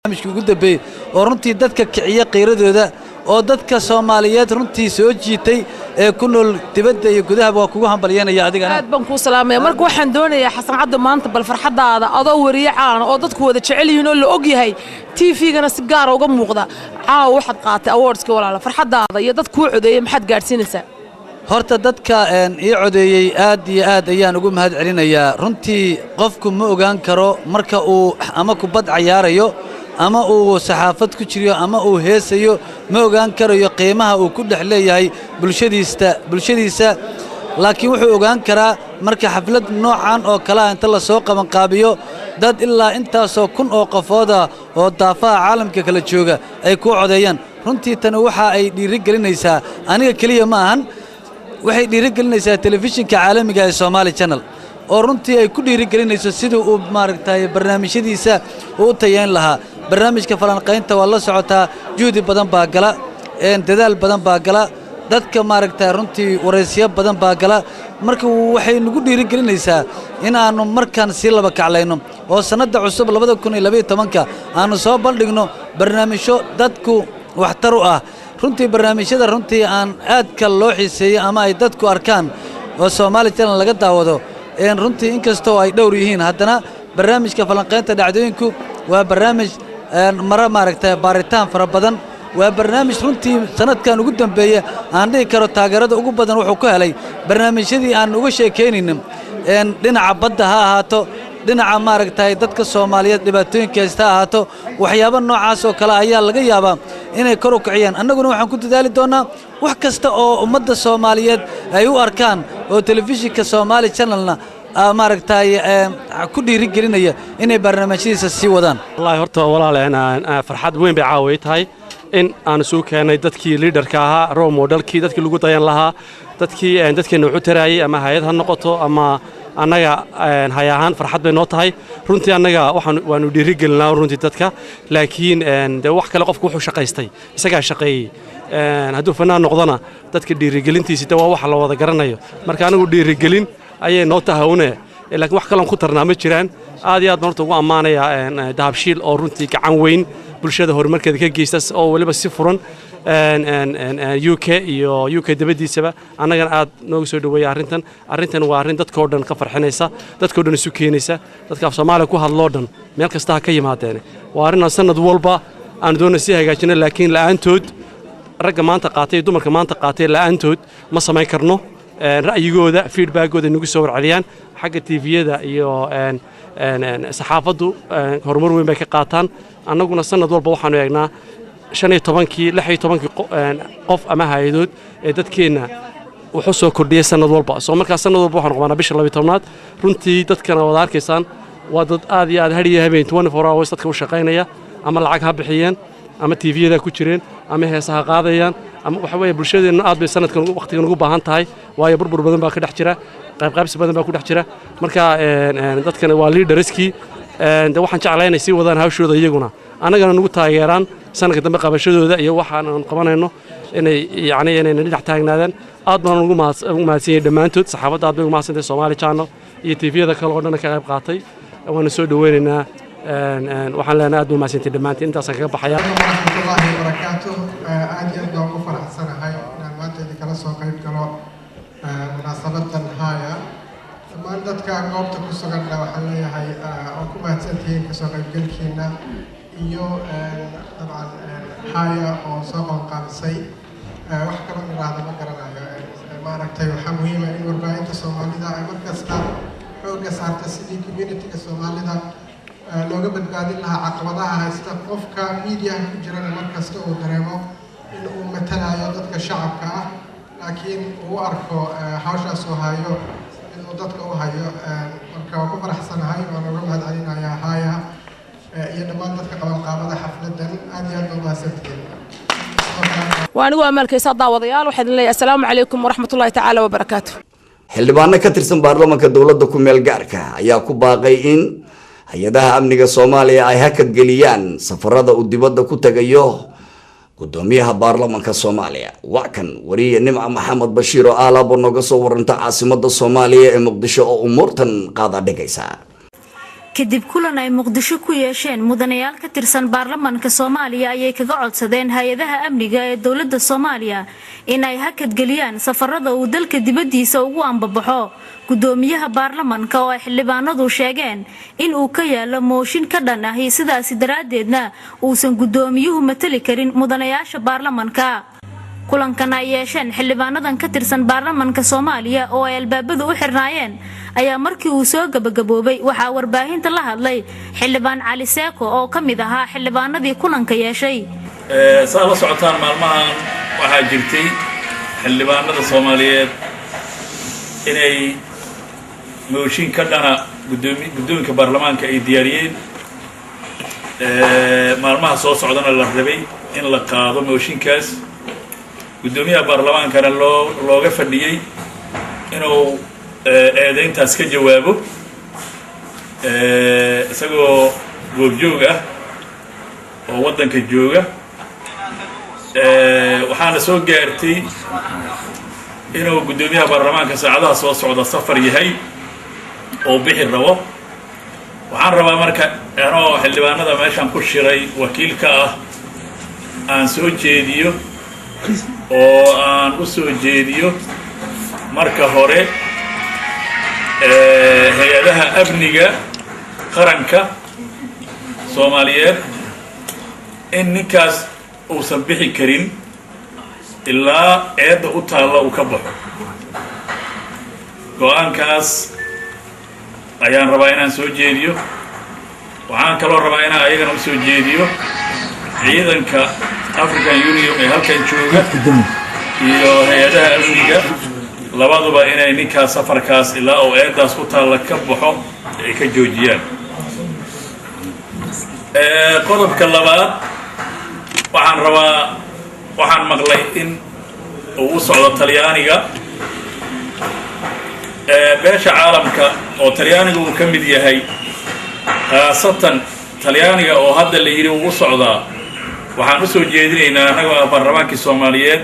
Barnaamijkii ugu dambeeyey oo runtii dadka kiciya qiiradooda oo dadka Soomaaliyeed runtii soo jiitay ee ku nool dibadda iyo gudahaba, waa kugu hambalyanaya adigana. Aad baan kuu salaamaya. Marka waxaan doonayaa, Xasan Caddo, maanta bal farxaddaada adoo wariye caalan oo dadku wada jecel yihiin oo la og yahay, TV-gana si gaara uga muuqda, caawa waxaad qaatay awardskii. Walaala, farxaddaada iyo dad kuu codeeyey maxaad gaadhsiinaysaa? Horta dadka ii codeeyey aad iyo aad ayaan ugu mahad celinayaa. Runtii qofku ma ogaan karo marka uu ama kubad cayaarayo ama uu saxaafad ku jiriyo ama uu heesayo, ma ogaan karayo qiimaha uu ku dhex leeyahay bulshadiisa, laakiin wuxuu ogaan karaa marka xaflad noocan oo kalea inta la soo qabanqaabiyo, dad ilaa intaasoo kun oo qofooda oo daafaha caalamka kala jooga ay kuu codeeyaan. Runtii tani waxa ay dhiiri gelinaysaa aniga keliya ma ahan, waxay dhiiri gelinaysaa telefishinka caalamiga ee Somaali Channel, oo runtii ay ku dhiiri gelinayso sidii uu maaragtay barnaamijyadiisa uu u tayeyn lahaa. Barnaamijka falanqaynta waa la socotaa, juhdi badan baa gala, dadaal badan baa gala, dadka maaragtay runtii waraysyo badan baa gala. Marka waxay nagu dhiiri gelinaysaa in aannu markaan sii laba kaclayno oo sannadda cusub 2012-ka aannu soo bandhigno barnaamijyo dadku waxtar u ah. Runtii barnaamijyada runtii aan aadka loo xiiseeyo ama ay dadku arkaan oo Soomaali Channel laga daawado, runtii inkastoo ay dhowr yihiin, haddana barnaamijka falanqaynta dhacdooyinku waa barnaamij mara maaragtay baaritaan fara badan. Waa barnaamij runtii sanadkan ugu dambeeya aan dhihi karo taageerada ugu badan wuxuu ku helay barnaamijyadii aan uga sheekaynaynin, dhinaca badda ha ahaato, dhinaca maaragtay dadka Soomaaliyeed dhibaatooyinka haysta ha ahaato, waxyaabo noocaas oo kale ayaa laga yaabaa inay kor u kiciyaan. Annaguna waxaan ku dadaali doonnaa wax kasta oo ummadda Soomaaliyeed ay u arkaan oo telefishinka Soomaali Channelna maaragtay ku dhiirigelinaya inay barnaamijyadiisa sii wadaan. Wallahi horta walaaleen, farxad weyn bay caaway tahay in aan soo keenay dadkii leaderka ahaa, role modelkii, dadkii lagu dayan lahaa, dadkii dadkeena wuxu taraayay, ama hay'ad ha noqoto ama annaga hay ahaan. Farxad bay noo tahay runtii. Annaga waxaan waanu dhiirigelinaa runtii dadka, laakiin dee wax kale qofku wuxuu shaqaystay isagaa shaqeeyey. Hadduu fanaan noqdona dadka dhiirigelintiisi de waa waxa la wada garanayo. Marka anigu dhiirigelin ayay noo tahay une, laakiin wax kaloon ku tarnaa ma jiraan. Aad iyo aad baan horta ugu ammaanayaa Dahabshiil oo runtii gacan weyn bulshada horumarkeeda ka geysta, oo weliba si furan UK iyo UK dabadiisaba annagana aad nooga soo dhoweeya arrintan. Arrintan waa arrin dadkoo dhan ka farxinaysa, dadkoo dhan isu keenaysa, dadka af Soomaaliya ku hadloo dhan meel kasta ha ka yimaadeen. Waa arrin aan sanad walba aanu doonay si hagaajino, laakiin la'aantood, ragga maanta qaatay iyo dumarka maanta qaatay la'aantood ma samayn karno. Ra'yigooda, feedbackooda nagu soo warceliyaan xagga TV-yada iyo saxaafaddu horumar weyn bay ka qaataan. Annaguna sanad walba waxaanu eegnaa 15-kii, 16-kii qof ama hay'adood ee dadkeenna wuxuu soo kordhiyey sanad walba. Soo markaa sanad walba waxaanu qabanaa bisha 12-aad. Runtii dadkana wada arkaysaan, waa dad aad iyo aad hadhiyo habeen 24 hours dadka u shaqaynaya, ama lacag ha bixiyeen, ama TV-yada ku jireen, ama heesaha qaadayaan, ama waxa weeye bulshadeenna aad bay sanadkan waqtigan ugu baahan tahay, waayo burbur badan baa ka dhex jira, qaybqaybsi badan baa ku dhex jira. Marka dadkana waa leaderskii de, waxaan jeclaa inay sii wadaan hawshooda, iyaguna annagana nagu taageeraan sanadka dambe qabashadooda iyo waxaan aan qabanayno, inay yacni inayna dhinac taagnaadaan. Aad baan ugu mahadsan yahay dhammaantood. Saxaafadda aad bay ugu mahadsantahay, Somali Channel iyo TV-yada kale oo dhan ka qayb qaatay waana soo dhaweynaynaa. Waxaan leenahay aad bay umahadsantahay dhammaantiin. Intaasaan kaga baxaya. Waraxmatullaahi wabarakaatu. Aad iyo aad baan ugu faraxsanahay inaan maanta idinkala soo qayb galo munaasabadan haya. Dhammaan dadka goobta ku suganna waxaan leeyahay oo ku mahadsantihiin kasoo qaybgalkiina iyo dabcan haya oo soo qabanqaabisay. Wax kaloo idhaahda ma garanayo. Maaragtay, waxaa muhiima in warbaahinta Soomaalida ay markasta xoogga saarta sidii community-ga Soomaalida looga badbaadin lahaa caqabadaha haysta. Qofka mediaha ku jirana markasta uu dareemo in uu matalayo dadka shacabka ah, laakiin uu u arko hawshaas uu hayo mid uu dadka u hayo. Marka waan ku faraxsanahay, waan uga mahad celinayaa haya iyo dhammaan dadka qabanqaabada xafladan. Aad iyo aad baa umahadsantihiin. Waa anigu amaalkaysaa. Daawadayaal, waxaan idin leeyahay assalaamu calaykum waraxmatullahi tacaala wabarakaatu. Xildhibaano ka tirsan baarlamaanka dowladda ku meel gaarka ayaa ku baaqay in hay'adaha amniga Soomaaliya ay hakad geliyaan safarada uu dibadda ku tagayo gudoomiyaha baarlamaanka Soomaaliya. Waa kan wariye Nimca Maxamed Bashiir oo aalaabo nooga soo waranta caasimada Soomaaliya ee Muqdisho oo umuurtan qaada dhigaysa. Kadib kulan ay Muqdisho ku yeesheen mudanayaal ka tirsan baarlamaanka Soomaaliya ayay kaga codsadeen hay-adaha amniga ee dowladda Soomaaliya in ay hakadgeliyaan safarada uu dalka dibaddiisa ugu ambabaxo gudoomiyaha baarlamaanka, oo ay xildhibaanadu sheegeen in uu ka yaalo mooshin ka dhan ahi, sidaasi daraaddeedna uusan gudoomiyuhu matali karin mudanayaasha baarlamaanka. Kulankan ay yeesheen xildhibaanadan ka tirsan baarlamaanka Soomaaliya oo ay albaabadu u xirnaayeen ayaa markii uu soo gabagaboobay waxaa warbaahinta la hadlay xildhibaan Cali Seeko oo ka mid ahaa xildhibaanadii kulanka yeeshay. Saa la socotaan, maalmahan waxaa jirtay xildhibaanada Soomaaliyeed inay mooshin ka dhana guddoominka baarlamaanka ay diyaariyeen, maalmaha soo socdana la rabay in la qaado mooshinkaas. Guddoomiyaha baarlamaankana looga fadhiyey inuu eedeyntaas ka jawaabo isagoo goobjoog ah oo waddanka jooga. Waxaana soo gaartay inuu guddoomiyaha baarlamaanka saacadaha soo socda safar yahay oo bixi rabo. Waxaan rabaa marka, anoo xildhibaanada meeshaan ku shiray wakiil ka ah, aan soo jeediyo oo aan u soo jeediyo marka hore hay-adaha amniga qaranka Soomaaliyeed in ninkaas uusan bixi karin ilaa eedda u taalla uu ka baxo. Go-aankaas ayaan rabaa inaan soo jeediyo. Waxaan kaloo rabaa inaan ayagana usoo jeediyo ciidanka African Union ee halkan jooga iyo hay-adaha amniga labaduba inay ninkaas safarkaas ilaa uu eeddaas ku taalla ka baxo ay ka joojiyaan. Qodobka labaad, waxaan rabaa, waxaan maqlay in uu u socdo Talyaaniga. Beesha caalamka oo Talyaaniga uu ka mid yahay, khaasatan Talyaaniga oo hadda la yidhi uu u socdaa, waxaan u soo jeedinaynaa annagoo ah baarlamaankii Soomaaliyeed,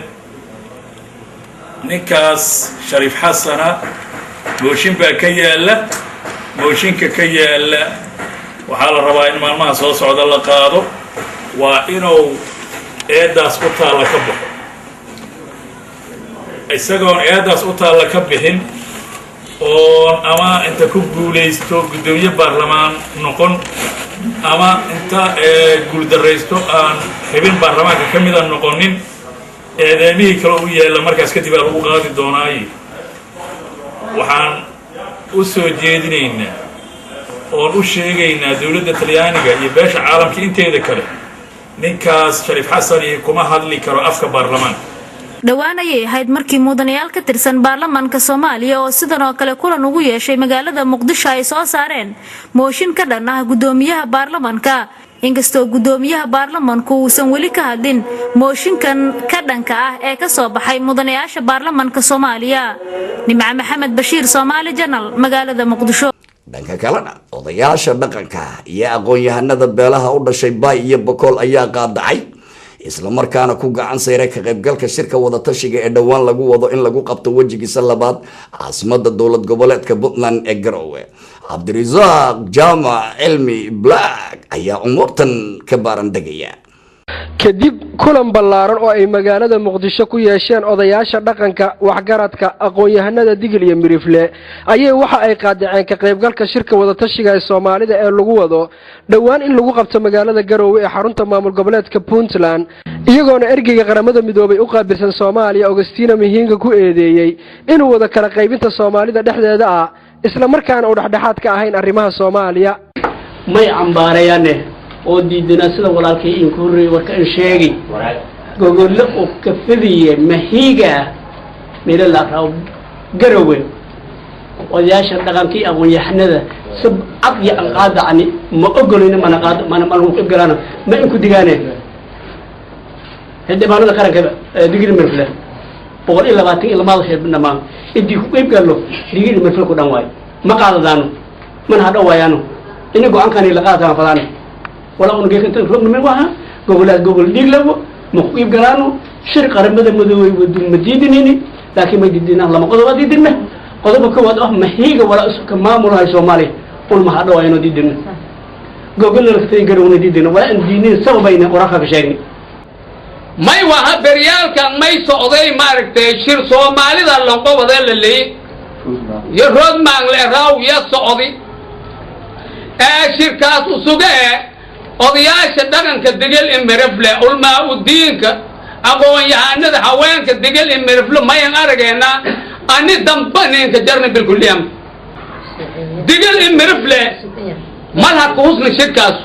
ninkaas Shariif Xasana mooshin baa ka yaalla. Mooshinka ka yaalla waxaa la rabaa in maalmaha soo socda la qaado. Waa inuu eeddaas u taalla ka baxo. Isagoon eeddaas u taalla ka bixin oon ama inta ku guulaysto guddoomiye baarlamaan noqon ama inta guuldarraysto aan xibin baarlamaanka ka mida noqonin, eedeemihii kale u yaalla markaas kadib aa lagu qaadi doonaaye. Waxaan u soo jeedinaynaa oon u sheegaynaa dowladda Talyaaniga iyo beesha caalamka inteeda kale, ninkaas Shariif Xasan iyo kuma hadli karo afka baarlamaanka. Dhowaan ayay ahayd markii mudanayaal ka tirsan baarlamaanka Soomaaliya oo sidan oo kale kulan ugu yeeshay magaalada Muqdisho ay soo saareen mooshin ka dhan ah gudoomiyaha baarlamaanka, inkastoo gudoomiyaha baarlamaanku uusan weli ka hadlin mooshinkan ka dhanka ah ee ka soo baxay mudanayaasha baarlamaanka Soomaaliya. Nimco Maxamed Bashiir, Soomaali Channel, magaalada Muqdisho. Dhanka kalena, odayaasha dhaqanka iyo aqoon-yahanada beelaha u dhashay Baay iyo Bokool ayaa qaadacay islamarkaana ku gacan sayray ka qaybgalka shirka wadatashiga ee dhowaan lagu wado in lagu qabto wejigiisa labaad caasimada dowlad goboleedka Puntland ee Garowe. Cabdirasaaq Jaamac Cilmi Black ayaa umuurtan ka baarandegaya. Kadib kulan ballaaran oo ay magaalada Muqdisho ku yeesheen odayaasha dhaqanka, waxgaradka, aqoon-yahanada Digil iyo Mirifle ayay waxa ay qaadaceen ka qaybgalka shirka wadatashiga ee Soomaalida ee lagu wado dhowaan in lagu qabto magaalada Garoowe ee xarunta maamul goboleedka Puntland, iyagoona ergeyga Qaramada Midoobay u qaabilsan Soomaaliya, Augustina Mihinga, ku eedeeyey inuu wado kala qaybinta Soomaalida dhexdeeda ah, isla markaana uu dhexdhexaad ka ahayn arrimaha Soomaaliya. May cambaarayaane oo diidanaa sida walaalkay inku horreeyey warka in sheegi gogolle uu ka fidiye mahiiga meelo la rabo Garowe. Odayaasha dhaqanka iyo aqoon-yahanada si cad iyo aan qaadacani, ma ogolina, mana qaad, mana qayb galaano, ma inku digaane. Xildhibaanada qaranka Digil Mirfle 122 xildhibaan dhamaan intii ku qayb galno Digil Mirfle ku dhan waayo ma qaadadaano, mana hadho waayaano ina go-aankani la qaadataan fadaan wala un geeka inta rogna waha gogolaas gogol dhiig lago ma ku qayb galaano. Shir Qaramada Madoobay wadu ma diidinini, laakiin ma diidina lama qodob diidinna. Qodoba koowaad ah mahiiga walaa isu ka maamulahay Soomaaliya Un mahadhawaayno diidina, gogolna laftiy garowna diidina, walaa an diinin sababayna qoraalka ka sheegnay. May waha beryaalkan may socday, maaragtay, shir Soomaalida lanqobadee la leeyey iyo roodmaangle raaw ya socdi ee shirkaas usuge ee odayaasha dhaqanka Degel i Mirifle, ulmaa udiinka, aqoon-yahanada, haweenka Degel i Mirifle, mayan arageynaa ani damba ninka jarna bilkuliyam Degel i Mirifle malha kuhusna shirkaas,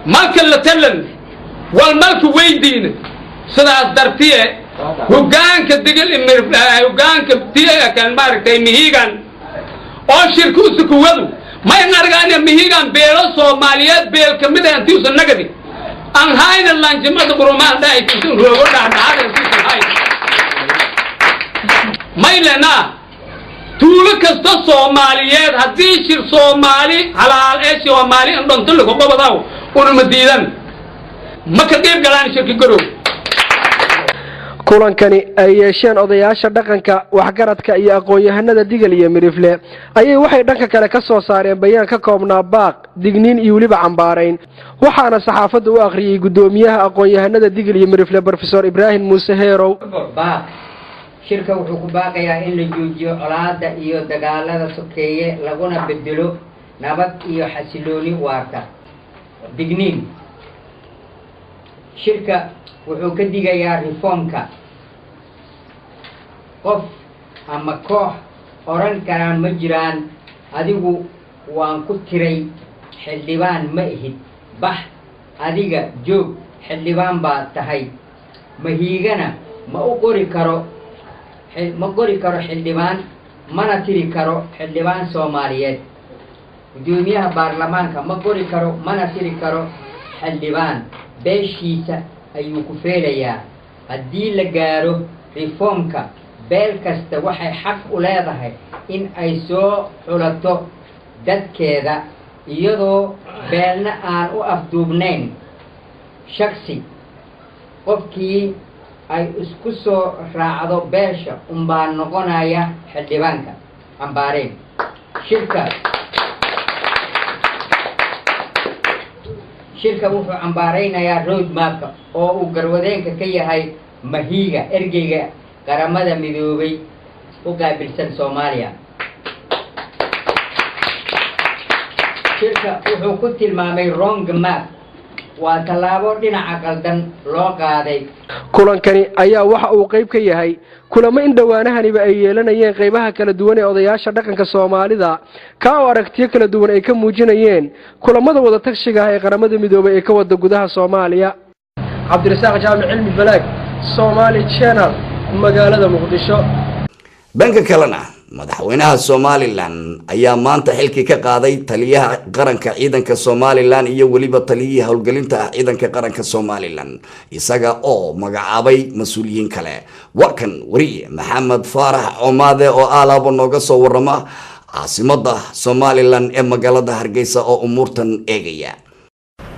malka la talan wal malka weydiina. Sidaas dartiye hoggaanka Degel i Mirifle, hoggaanka tiyakan, maaragtay, mihigan oo shirka usukuwadu, mayan argaana mihigan beelo Soomaaliyeed beel kamid ah intiusan nagadi aan hayna lanjimada qurumaan dhaaytiisan roogo dhaadhaada intiusan hayn. Maylena tuulo kasta Soomaaliyeed haddii shir Soomaali halaal ee Soomaali in dhonto qobadaw unama diidan, ma ka qayb galaan shirka Garow. Kulankani ay yeesheen odayaasha dhaqanka, waxgaradka iyo aqoon-yahanada Digel iyo Mirifle ayay waxay dhanka kale ka soo saareen bayaan ka koobnaa baaq, digniin iyo weliba cambaarayn, waxaana saxaafadda u akhriyey guddoomiyaha aqoon-yahanada Digel iyo Mirifle, Brofesor Ibraahim Muuse Heerow. Baaq. Shirka wuxuu ku baaqayaa in la joojiyo colaadda iyo dagaalada sokeeye, laguna bedelo nabad iyo xasilooni waarta. Digniin. Shirka wuxuu ka digayaa reformka. Qof ama koox odhan karaan ma jiraan: "Adigu waan ku tiray, xildhibaan ma ihid, bax, adiga joog, xildhibaan baad tahay." Mahiigana ma u qori karo, ma qori karo xildhibaan, mana tiri karo xildhibaan Soomaaliyeed. Guddoomiyaha baarlamaanka ma qori karo, mana tiri karo xildhibaan, beeshiisa ayuu ku feelayaa. Haddii la gaaro reformka, beel kasta waxay xaq u leedahay in ay soo xulato dadkeeda, iyadoo beelna aan u afduubnayn shaksi. Qofkii ay isku soo raacdo beesha unbaa noqonaya xildhibaanka. Cambaareen. Shirka wuxuu cambaaraynayaa road mapka oo uu garwadeenka ka yahay Mahiiga, ergeyga Qaramada Midoobay u qaabilsan Soomaaliya. Shirka wuxuu ku tilmaamay wrong map, waa tallaabo dhinaca qaldan loo qaaday. Kulankani ayaa waxa uu qayb ka yahay kulamo in dhowaanahaniba ay yeelanayeen qaybaha kala duwan ee odayaasha dhaqanka Soomaalida, kaa oo aragtiyo kala duwan ay ka muujinayeen kulamada wadatashiga ah ee Qaramada Midoobay ee ka wada gudaha Soomaaliya. Cabdirasaaq Jaamic Cilmi Balaag, Somali Channel, magaalada Muqdisho. Dhanka kalena, madaxweynaha Somalilan ayaa maanta xilkii ka qaaday taliyaha qaranka ciidanka Somalilan iyo weliba taliyihii howlgelinta ah ciidanka qaranka Somalilan, isaga oo magacaabay mas-uuliyiin kale. Waa kan weriye Maxamed Faarax Comaade oo aalaabo nooga soo warama caasimada Somalilan ee magaalada Hargeysa oo umuurtan eegaya.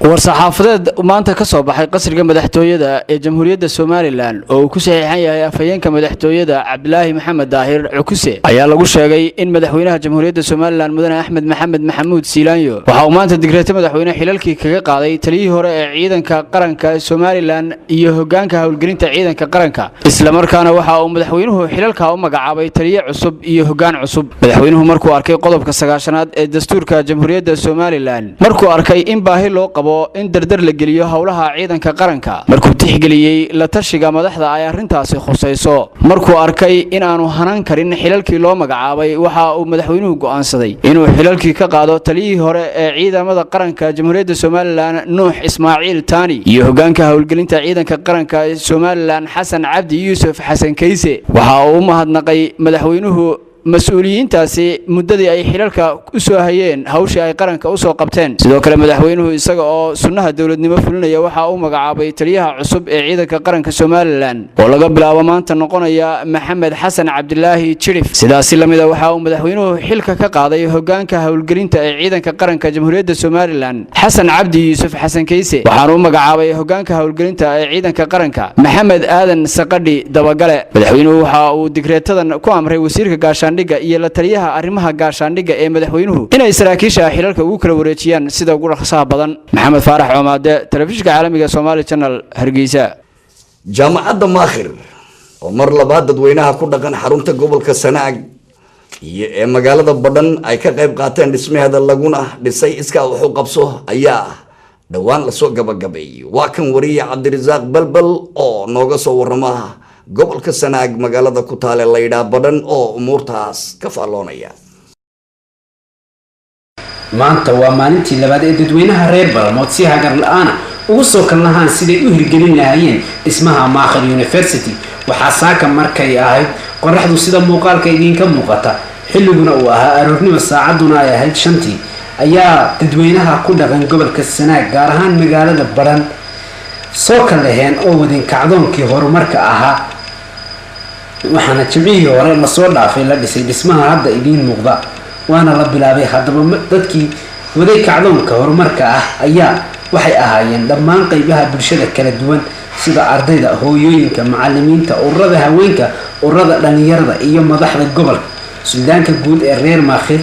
War-saxaafadeed maanta ka soo baxay qasriga madaxtooyada ee Jamhuuriyadda Somalilan oo uu ku saxiixan yahay afhayeenka madaxtooyada, Cabdilaahi Maxamed Daahir Cukuse, ayaa lagu sheegay in madaxweynaha Jamhuuriyadda Somalilan, mudane Axmed Maxamed Maxamuud Siilaanyo, waxa uu maanta digreeto madaxweyne xilalkii kaga qaaday taliyihii hore ee ciidanka qaranka Somalilan iyo hogaanka howlgelinta ciidanka qaranka, islamarkaana waxa uu madaxweynuhu xilalka u magacaabay taliye cusub iyo hogaan cusub. Madaxweynuhu markuu arkay qodobka 90aad ee dastuurka Jamhuuriyadda Somalilan, markuu arkay in baahi loo qabo in dardar la geliyo howlaha ciidanka qaranka, markuu tixgeliyey la tashiga madaxda ay arrintaasi khusayso, markuu arkay in aanu hanan karin xilalkii loo magacaabay, waxa uu madaxweynuhu go'aansaday inuu xilalkii ka qaado taliyihii hore ee ciidamada qaranka Jamhuuriyadda Somalilan, Nuux Ismaaciil Taani, iyo hogaanka howlgelinta ciidanka qaranka Somalilan, Xasan Cabdi Yuusuf Xasan Kayse. Waxa uu u mahadnaqay madaxweynuhu mas-uuliyiintaasi muddadii ay xilalka u soo hayeen hawshii ay qaranka u soo qabteen. Sidoo kale, madaxweynuhu isaga oo sunnaha dowladnimo fulinaya waxa uu magacaabay taliyaha cusub ee ciidanka qaranka Somalilan oo laga bilaabo maanta noqonaya Maxamed Xasan Cabdilaahi Jidhif. Sidaasi lamida, waxa uu madaxweynuhu xilka ka qaaday hogaanka howlgelinta ee ciidanka qaranka Jamhuuriyadda Somalilan, Xasan Cabdi Yuusuf Xasan Kayse, waxaana u magacaabay hogaanka howlgelinta ee ciidanka qaranka Maxamed Aadan Saqadhi Dabagale. Madaxweynuhu waxa uu digreetadan ku amray wasiirka gaashaandhigga. Gaashaandhigga iyo la taliyaha arrimaha gaashaandhigga ee madaxweynuhu inay saraakiisha xilalka ugu kala wareejiyaan sida ugu dhaqsaha badan. Maxamed Faarax Coomaade, telefishinka caalamiga Somali Channel, Hargeysa. Jaamacadda Maakhir oo mar labaad dadweynaha ku dhaqan xarunta gobolka Sanaag iyo ee magaalada Badhan ay ka qayb qaateen dhismaheeda, laguna dhisay iskaa wax u qabso, ayaa dhowaan lasoo gabagabeeyey. Waa kan wariye Cabdirasaaq Balbal oo nooga soo warama gobolka Sanaag, magaalada ku taale laydhaa Badhan, oo umuurtaas ka faalloonaya. Maanta waa maalintii labaad ee dadweynaha reer Balamood si hagar la-aana ugu soo kalnahaan siday u hirgelin lahaayeen dhismaha Maakhir University. Waxaa saaka markay ahayd qoraxdu sida muuqaalka idiinka muuqata, xilliguna uu ahaa aroornimo, saacadduna ay ahayd 5tii, ayaa dadweynaha ku dhaqan gobolka Sanaag, gaar ahaan magaalada Badhan, soo kalaheen oo wadeen kacdoonkii horumarka ahaa. Waxaana Jimcihii hore lasoo dhaafay la dhisay dhismaha hadda idiin muuqda, waana la bilaabay. Haddaba dadkii waday kacdoonka horumarka ah ayaa waxay ahaayeen dhammaan qeybaha bulshada kala duwan, sida ardayda, hooyooyinka, macalimiinta, ururada haweenka, ururada dhalinyarada iyo madaxda gobolka. Suldaanka guud ee reer Maakhir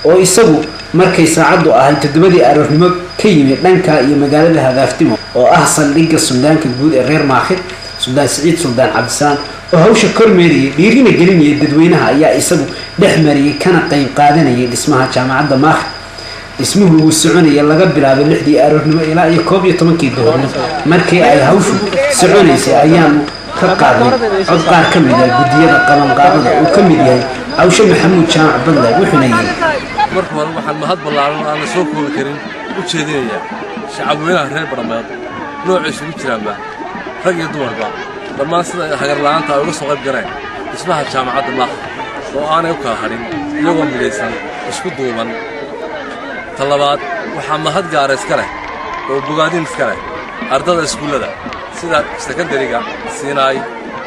oo isagu markay saacaddu ahayd 7dii aroornimo ka yimid dhanka iyo magaalada Hadaaftimo, oo ah saldhigga suldaanka guud ee reer Maakhir, Suldaan Siciid Suldaan Cabdisalaan, oo hawsha kormeerayay dhiirina gelinayay dadweynaha, ayaa isagu dhex mariyay kana qayb qaadanayay dhismaha jaamacadda Maakhir. Dhismuhu wuu soconaya laga bilaabay 6dii aroornimo ilaa iyo 11kii duhurnimo. Markii ay hawshu soconaysay ayaanu ka qaadnay cod qaar ka mid ah guddiyada qabanqaabada uu ka mid yahay Cawshe Maxamuud Jaamac Badle, wuxuuna yidhi: Marka hore waxaan mahad ballaaran oo aan la soo koobi karin u jeedinayaa shacabweynaha reer Badhameed, nooca isugu jiraanba, rag iyo dumarba, dhammaan sida hagarla'aanta ay uga soo qayb galeen dhismaha jaamacadda Maakhir oo aanay u kala hadhin, iyagoo midhaysan, isku duuban. Ta labaad, waxaa mahad gaara iska leh oo bogaadin iska leh ardada iskuullada sida sekandariga Siinaay,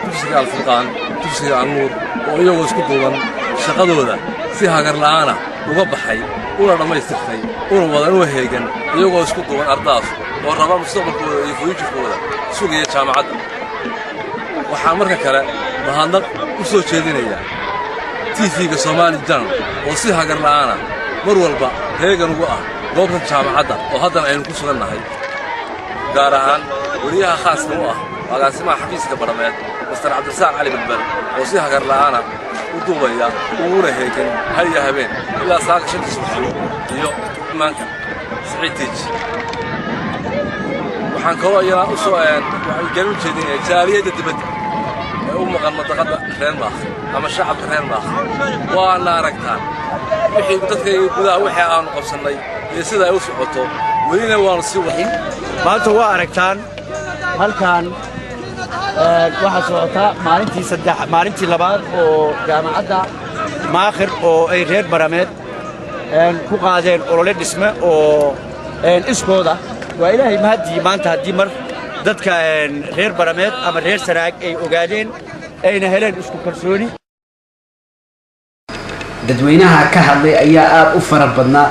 dugsiga Alfurqaan, dugsiga Alnuur, oo iyagoo isku duuban shaqadooda si hagarla'aana uga baxay, una dhammaystirtay, una wadan u heegan, iyagoo isku duuban ardadaas oo raba mustaqbalkooda iyo future-kooda sugaya jaamacadda. Waxaan marka kale mahadnaq u soo jeedinayaa TV-ga Somaali Channel oo si hagarla'aana mar walba heegan ugu ah goobtan jaamacadda oo haddana aynu ku sugan nahay, gaar ahaan weriyaha khaaska u ah agaasimaha xafiiska Badhameed, Mister Cabdirasaaq Cali Balbal, oo si hagarla'aana u duubaya uguna heegan har iyo habeen ilaa saaka 5ta subaxnimo, iyo imaanka Siciid Tiij. Waxaan kaloo iyana u soo wacyigelin u jeedinaya jaaliyadda dibadda ee u maqan madaqadda reer Maakh ama shacabka reer Maakh. Waana aragtaan wixii dadkayga gudaha wixii aanu qabsannay iyo sida ay u socoto, welina waanu sii wada. Maanta waa aragtaan halkan waxaa socota maalintii saddex, maalintii labaad oo jaamacadda Maakhir oo ay reer Barameed ku qaadeen olole dhisme oo iskooda. Waa Ilaahay mahaddii maanta haddii mar dadka reer Barameed ama reer Sanaag ay ogaadeen ayna heleen isku kalsooni. Dadweynaha ka hadlay ayaa aada u fara badnaa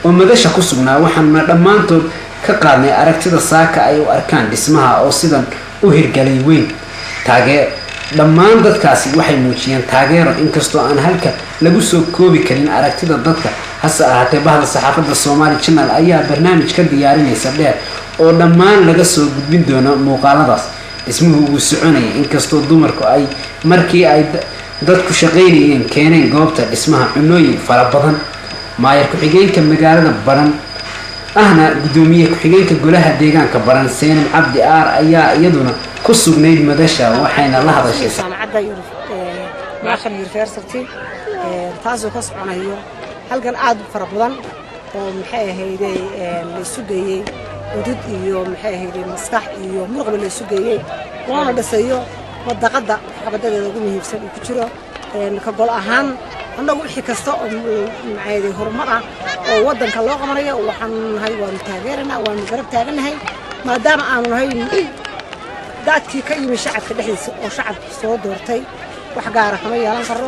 oo madasha ku sugnaa. Waxaanuna dhammaantood ka qaadnay aragtida saaka ay u arkaan dhismaha oo sidan u hirgalay weyn. Taagee dhammaan dadkaasi waxay muujiyeen taageero, inkastoo aan halka lagu soo koobi karin aragtida dadka. Hase ahaatee, bahda saxaafadda Somaali Channel ayaa barnaamij ka diyaarinaysa dheer oo dhammaan laga soo gudbin doono muuqaaladaas. Dhismuhu wuu soconayay, inkastoo dumarku ay markii ay dadku shaqaynayeen keeneen goobta dhismaha cunooyin fara badan. Maayar ku-xigeenka magaalada Baran ahna guddoomiye ku-xigeenka golaha deegaanka Baran, Seenam Cabdi Aar, ayaa iyaduna ku sugnayd madasha, waxayna la hadashay Jaamacadda Maakhir University, taasoo ka soconayo halkan aad u fara badan oo maxay ahayday la isu geeyey udud iyo maxay ahayday maskax iyo muruqba la isu geeyey, loona dhisayo madaqadda waxqabadadeeda ugu muhiimsan uu ku jiro. Ka gol ahaan annagu wixii kasta oo maxay horumar ah oo waddanka loo qabanayo waxaanu nahay waanu taageeranaa, waanu garab taaganahay, maadaama aanu nahay daadkii ka yimi shacabka dhexdiisa oo shacabka soo doortay. Wax gaara kama yeelan karo.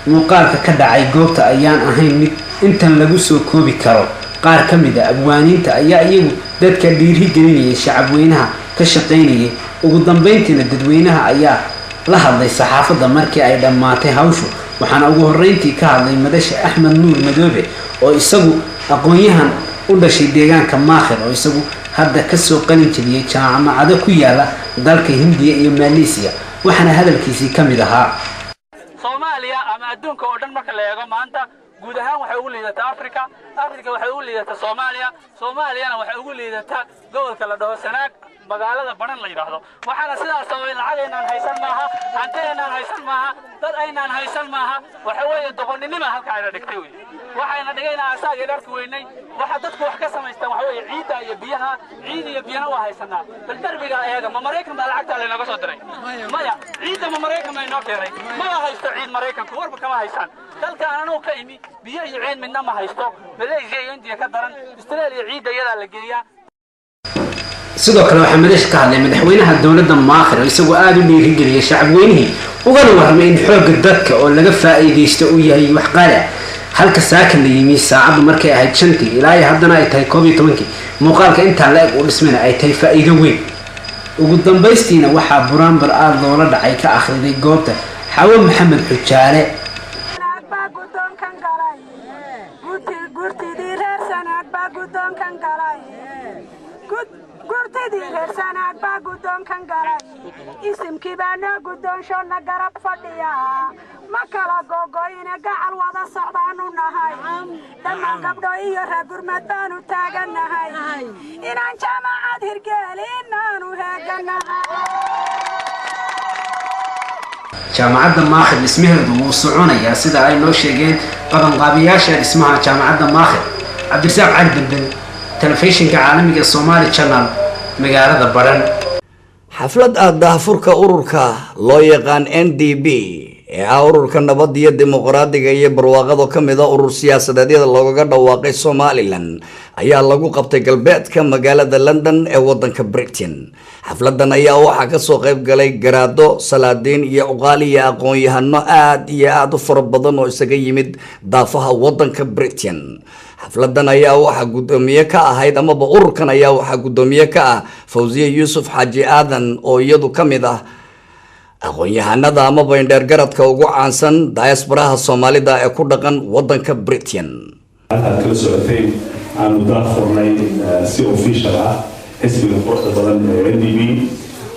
Muuqaalka ka dhacay goobta ayaan ahayn mid intan lagu soo koobi karo. Qaar ka mid ah abwaaniinta ayaa iyagu dadka dhiiri gelinayay shacabweynaha ka shaqaynayay. Ugu dambeyntiina dadweynaha ayaa la hadlay saxaafadda markii ay dhammaatay hawshu. Waxaana ugu horreyntii ka hadlay madasha Axmed Nuur Madoobe, oo isagu aqoon-yahan u dhashay deegaanka Maakhir, oo isagu hadda kasoo qalin jebiyey jaamacado ku yaala dalka Hindiya iyo Maleesiya. Waxaana hadalkiisii ka mid ahaa: Soomaaliya ama adduunka oo dhan marka la eego maanta, guud ahaan waxay ugu liidataa Afrika, Afrika waxay ugu liidataa Soomaaliya, Soomaaliyana waxay ugu liidataa gobolka la dhaho Sanaag, magaalada Baran la yidhaahdo. Waxaana sidaas sababay lacag aynaan haysan maaha, hanti aynaan haysan maaha, dad aynaan haysan maaha. Waxa weeye doqoninima halka ayna dhigtay wey. Waxayna dhigayna asaagii dharki weynay. Waxa dadku wax ka samaystaan waxa weeye ciidda iyo biyaha. Ciid iyo biyana waa haysanaa. Bal darbiga eega, ma Maraykan baa lacagta laynaga soo diray? Maya. Ciidda ma Maraykan baa inoo keenay? Maba haysto ciid Maraykanku, warba kama haystaan. Dalka aan anugu ka imi biyo iyo ciid midna ma haysto. Malaysia iyo India ka daran, Australia ciidda iyadaa la geeyaa. Sidoo kale waxaa madasha ka hadlay madaxweynaha dowladda Maakhir, oo isagoo aada u dhiirigeliyay shacabweynihii, ugana warramay in xoogga dadka oo laga faa'iidaysto uu yahay wax qaali ah. Halka saaka la yimi saacaddu markay ahayd 5-tii ilaa iyo haddana ay tahay 11-kii, muuqaalka intaa la eg uu dhismayna ay tahay faa'iido weyn. Ugu dambaystiina waxaa buraanbar aada loola dhacay ka akhriday goobta Xawo Maxamed Xujaale. Gurtidii reer Sanaag baa guddoonkan galay, gurtidii reer Sanaag baa guddoonkan galay. Isimkii baa noo guddoonshona garab fadhiya, ma kala gogoyne, gacal wada socdaanu nahay. Dhammaan gabdho iyo reer gurmad baanu taagannahay inaan jaamacad hirgeelinaanu heeganahay. Jaamacadda Maakhir dhismaheedu wuu soconayaa, sida ay noo sheegeen qabanqaabiyaasha dhismaha jaamacadda Maakhir. Cabdirasaaq Cali Belbel, telefishinka caalamiga Somali Channel, magaalada Baran. Xaflad ah daahfurka ururka loo yaqaan NDP ee ah ururka nabadda iyo dimuqraadiga iyo barwaaqado, ka mid a urur siyaasadeedyada loogaga dhawaaqay Somaliland, ayaa lagu qabtay galbeedka magaalada London ee wadanka Britain. Xafladan ayaa waxaa kasoo qayb galay garaado, salaadiin iyo cuqaal iyo aqoon-yahano aada iyo aada u fara badan oo isaga yimid daafaha wadanka Britain. Xafladan ayaa waxaa guddoomiye ka ahayd, amaba ururkan ayaa waxaa guddoomiye ka ah, Fawziye Yuusuf Xaaji Aadan, oo iyadu ka mid ah aqoon-yahanada amaba indheergaradka ugu caansan diasporaha Soomaalida ee ku dhaqan wadanka Britain. Aad kala socoteen aanu daahfurnay si official ah xisbiga quruxda badan ee NDP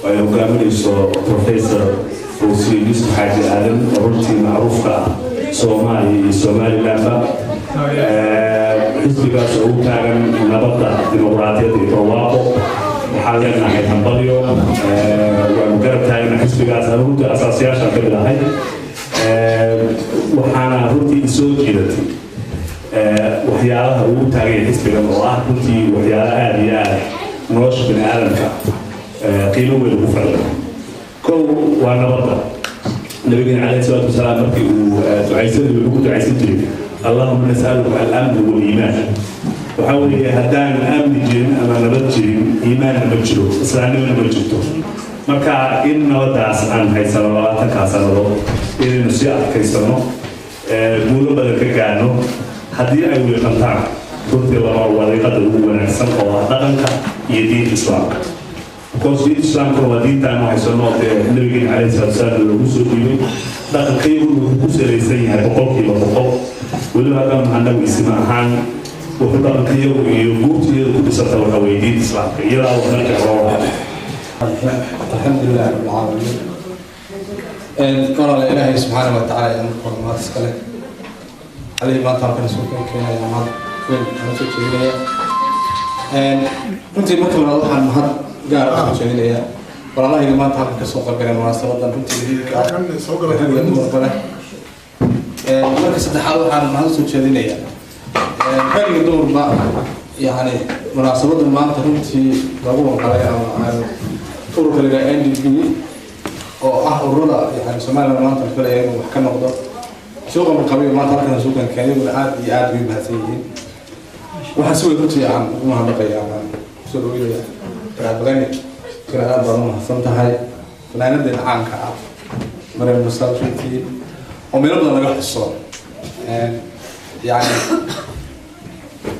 oo ay hogaaminayso Professor Fawsiye Yuusuf Xaaji Aadan, oo runtii macruufka ah Soomaaliya iyo Somalilandba. Xisbigaas oo u taagan nabadda, dimuqraadiyadda iyo barwaaqo. Waxaan leenahay hambalyo, waanu garab taagna xisbigaas. Anu runtii asaasiyaashaan ka mid ahay. Waxaana runtii soo jiidatay waxyaalaha ugu taaganya xisbigan, oo ah runtii waxyaalo aada iyo aada nolosha bini aadamka qiimo weyn ugu fadhiyo. Kow waa nabadda. Nabigeena calayhi salaatu wasalaam markii uu ducaysanayay wuxuu ku ducaysan jiray "Allahuma nasaluka alamn waliimaan". Waxaa weeye haddaan amni jirin ama nabad jirin, iimaanna ma jiro, islaamnimona ma jirto. Marka in nabadaas aan haysano 20-kaa sannadood inaynu sii adkaysano, guulo badan ka gaarno haddii ay wiiqantaan, runtii waa wadiiqada ugu wanaagsan oo ah dhaqanka iyo diinta Islaamka, because diinta Islaamkuna waa diintaanu haysano dee nabigeena calayhi salatu wasalaam loogu soo dhiibay. Dhaqankaygu wuxuu ku salaysan yahay 100%. Weliba haddaan annagu isma ahaan, wuxuu dhaqankayagu iyo guurtiyadu ku dhisanta waxa weeye diinta Islaamka, iyadaa waxna jecloo. الحمد لله رب العالمين. Walaala, Ilaahay subxaana wa tacaala ayaa marka hore mahad iskale. Alihii maanta halkan isugu keenaya mahad weyn aan soo jeedinaya. Runtii marka labaad waxaan mahad gaar ah soo jeedinaya walaalahayga maanta halkan kasoo qaybgaleen munaasabadan runtii muhiimka ah, rag iyo dumarba leh. Marka saddexaad waxaan mahad soo jeedinaya rag iyo dumarba, yacni munaasabadan maanta runtii lagu wanqalay ama ururka la yidhaha NDP, oo ah ururada yani Somaliland maanta la filaya inuu wax ka noqdo, suuqa marqabiga maanta halkan suuqan keenyaguna aad iyo aad bay u mahadsan yihiin. Waxaan si weyn runtii aan ugu mahadnaqaya aan kusoo dhaweynaya Garaad Qani. Garaad, aad baad u mahadsan tahay. Fanaanadeena caanka ah Maryam Mursal runtii oo meelo badan laga xuso, yani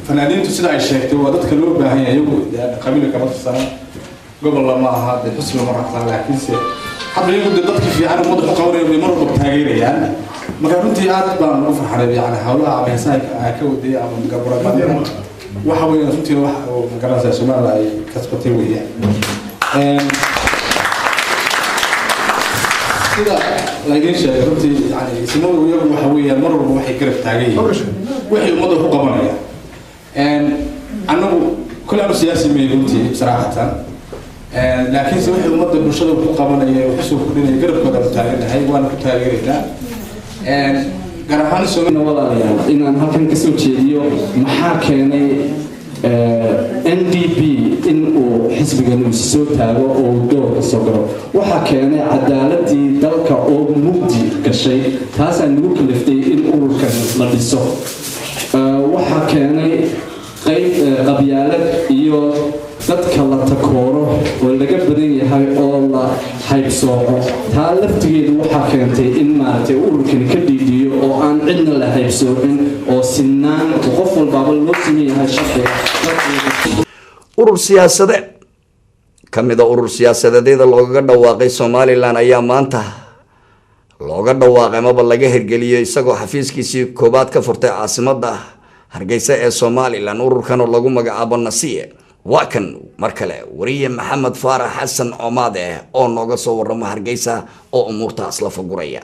fanaaniintu sida ay sheegtay waa dadka loo baahan yahay. Iyagu yani qabiilka kama tirsana, gobolna ma aha, dee xusbi ma raacsan, laakiinse Hadba iyagu dee dadkii fiican ummadda ku qabanaya bay mar walba taageerayaan. Marka runtii aad baan ugu farxanay, yani hawlaha ama heesaha aan ka waday ama gaburabadina waxa weeyaan runtii wax oo magaranaysaa Soomaaliya ay kasbatay weeyaan. Sida laydin sheegay runtii, yani isimadu iyagu waxa weeyaan mar walba waxay garab taagan yihiin waxay ummadda ku qabanayaan. Annagu kule anu siyaasi may runtii saraxatan, laakiinse waxay ummadda bulshada ku qabanaya wax soo kordhinaya garabkooda aanu taaganahay, waana ku taageeraynaa gaar ahaan. Walaalayaal, inaan halkan kasoo jeediyo maxaa keenay NDP in uu xisbigan uu soo taago oo uu doorka soo galo. Waxaa keenay cadaaladii dalka oo mugdi gashay, taasaa nagu kaliftay in ururkan la dhiso. Waxaa keenay qayb qabyaalad iyo dadka la takooro oo laga badan yahay oo la haybsooco. Taa laftigeedu waxaa keentay in maaragtay ururkani ka dhiidiyo oo aan cidna la haybsoocin oo sinaan qof walbaaba loo siman yahay sharciga. Urur siyaasadeed ka mid a urur siyaasadeedyada loogaga dhawaaqay Somaliland ayaa maanta looga dhawaaqay amaba laga hirgeliyey, isagoo xafiiskiisii koobaad ka furtay caasimadda Hargeysa ee Somaliland, ururkan oo lagu magacaabo Nasiye. Waa kan mar kale wariye Maxamed Faarax Xasan Comaade oo nooga soo waramo Hargeysa oo umuurtaas la faguraya.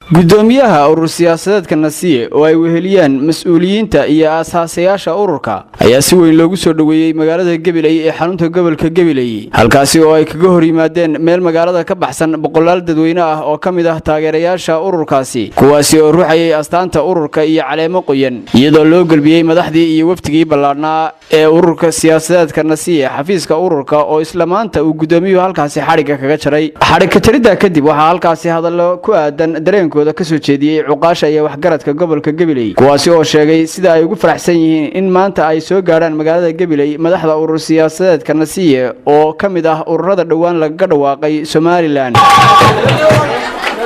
Gudoomiyaha urur siyaasadeedka Nasiye oo ay weheliyaan mas-uuliyiinta iyo aasaasayaasha ururka ayaa si weyn loogu soo dhoweeyey magaalada Gabiley ee xarunta gobolka Gabiley, halkaasi oo ay kaga hor yimaadeen meel magaalada ka baxsan boqolaal dadweyne ah oo ka mid ah taageerayaasha ururkaasi, kuwaasi oo ruxayay astaanta ururka iyo caleemo qoyan, iyadoo loo gelbiyey madaxdii iyo wafdigii ballaadhnaa ee ururka siyaasadeedka Nasiye xafiiska ururka oo isla maanta uu gudoomiyuhu halkaasi xadhigga kaga jaray. Xadhig ka jaridda kadib waxaa halkaasi hadallo ku aadan dareenkooda ka soo jeediyey cuqaasha iyo waxgaradka gobolka Gabiley, kuwaasi oo sheegay sida ay ugu faraxsan yihiin in maanta ay soo gaadhaan magaalada Gabiley madaxda urur siyaasadeedka Nasiye oo ka mid ah ururada dhowaan lagaga dhawaaqay Somaliland.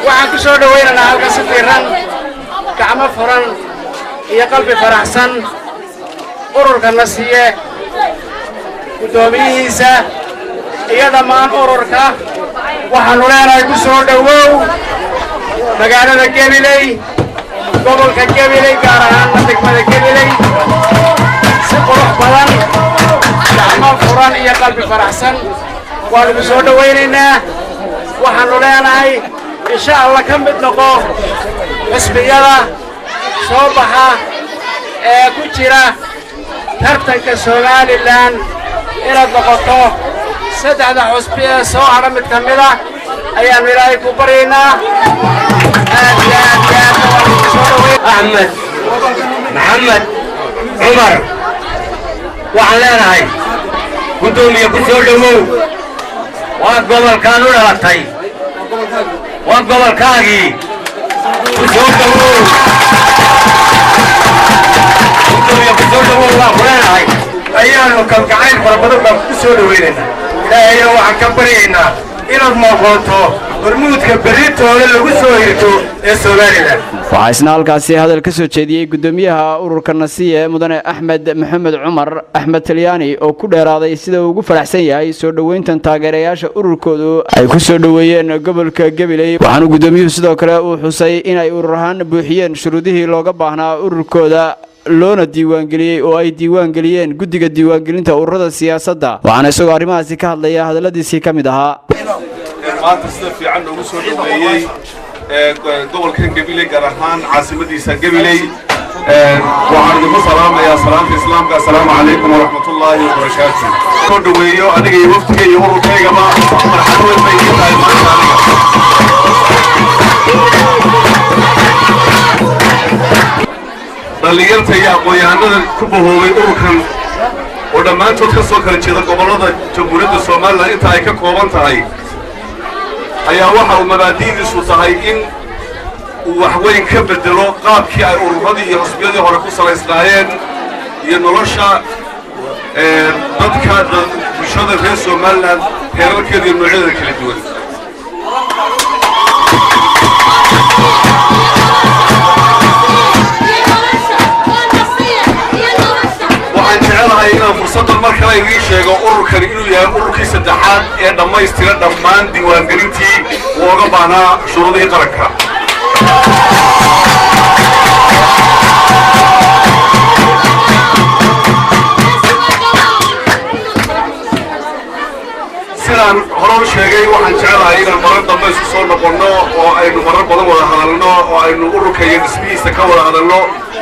Waxaan ku soo dhawaynaynaa halka si fiiran, gacmo furan iyo qalbi faraxsan ururka Nasiye, guddoomiyihiisa iyo dhammaan ururka. Waxaannu leenahay ku soo dhowow magaalada Gabiley, gobolka Gabiley, gaar ahaanna degmada Gabiley. Si qurux badan, gacmo furan iyo qalbi faraxsan waannu ku soo dhowaynaynaa. Waxaannu leenahay insha Allah ka mid noqo xisbiyada soo baxa ee ku jira tartanka Somaliland. Inaad noqoto saddexda xusbi ee soo hadha mid ka mid ah ayaannu Ilaahay ku baryaynaa. Aad iyo aad iyo aadna waanu ku soo dhaweyn. Axmed Maxamed Cumar, waxaan leenahay guddoomiye, ku soo dhowow. Waa gobolkaan u dhalatay, waa gobolkaagii. Ku soo dhowow guddoomiye, ku soo dhowow waan ku leenahay. Ayaanu kalgacayl fara badan baan ku soo dhoweynaynaa. Ilaahayna waxaan ka baryaynaa inaad noqoto hormuudka berritoole lagu soo hirto ee Somaliland. Waxaa isna halkaasi hadal ka soo jeediyey gudoomiyaha ururka Nasiye, mudane Axmed Maxamed Cumar Axmed Talyaani, oo ku dheeraaday sida uu ugu faraxsan yahay soo dhoweyntan taageerayaasha ururkoodu ay ku soo dhoweeyeen gobolka Gabiley. Waxaanu gudoomiyuhu sidoo kale uu xusay inay urur ahaan buuxiyeen shuruudihii looga baahnaa ururkooda, loona diiwaangeliyey oo ay diiwaangeliyeen guddiga diiwaangelinta ururada siyaasadda. Waxaana isagoo arrimahaasi ka hadlaya hadalladiisii ka mid ahaa: Maanta sida fiican noogu soo dhoweeyey gobolkan Gabiley, gaar ahaan caasimadiisa Gabiley, waxaan idinku salaamayaa salaamta Islaamka: assalaamu calaykum waraxmatullaahi wabarakaatu. Soo dhoweeyo aniga iyo waftiga iyo ururkaygaba farxad weyn bay ii tahay maanta aniga. Dhallinyarta iyo aqoon-yahanada ku bahoobay ururkan oo dhammaantood ka soo kala jeeda gobollada Jamhuuriyadda Somaliland inta ay ka kooban tahay ayaa waxa uu mabaadi'diisu tahay in uu wax weyn ka beddelo qaabkii ay ururadii iyo xisbiyadii hore ku salaysnaayeen iyo nolosha dadka bulshada reer Somaliland heerarkeeda iyo noocyadeeda kala duwan. Waxaan jecelahay Jecelahay inaan fursaddan mar kale idiin sheego ururkani inuu yahay ururkii saddexaad ee dhammaystira dhammaan diiwaangelintii looga baahnaa shuruudihii qaranka. Sidaan hore u sheegay, waxaan jecelahay inaan marar dambe isu soo noqonno oo aynu marar badan wada hadalno oo aynu ururka iyo dhismihiisa ka wada hadalno,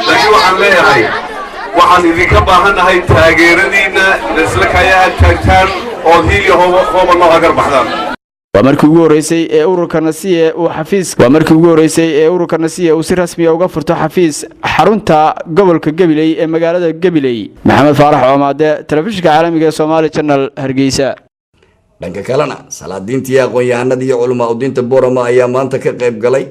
laakiin waxaan leeyahay waxaan idinka baahannahay taageeradiinna inaad isla kaayaha taagtaan ood hiil iyo hooba noo hagar baxdaan. Waa markii ugu horeysay ee ururka Nasiye uu xafiis waa markii ugu horeysay ee ururka Nasiye uu si rasmi ah uga furto xafiis xarunta gobolka Gabiley ee magaalada Gabiley. Maxamed Faarax Oomaade, telefishinka caalamiga ee Somali Channel, Hargeysa. Dhanka kalena, salaadiintii, aqoon-yahanada iyo culamaa udiinta Borama ayaa maanta ka qayb galay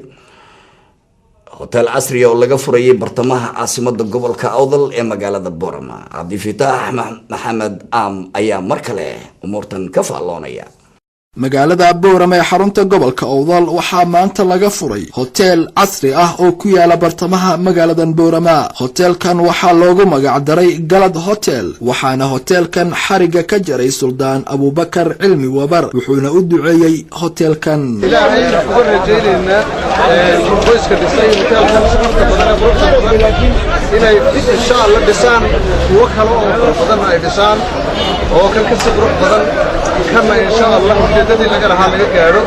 hotel casriga oo laga furayay bartamaha caasimada gobolka Awdal ee magaalada Borama. Cabdifitaax Maxamed Aam ayaa mar kale umuurtan ka faalloonaya. Magaalada Boorama ee xarunta gobolka Owdal waxaa maanta laga furay hoteel casri ah oo ku yaala bartamaha magaaladan Boorama. Hoteelkan waxaa loogu magacdaray Galad Hotel, waxaana hoteelkan xariga ka jaray Suldaan Abuubakar Cilmi Wabar, wuxuuna u duceeyey hoteelkan. Ilaahay uga rajaynaynaa qoyska dhisay hoteelkan sharafta badan ee quruxda badan inay insha Allah dhisaan kuwo kale oo fara badan, ay dhisaan oo kan kasii qurux badan kana, insha Allah ujeedadii laga lahaa laga gaadho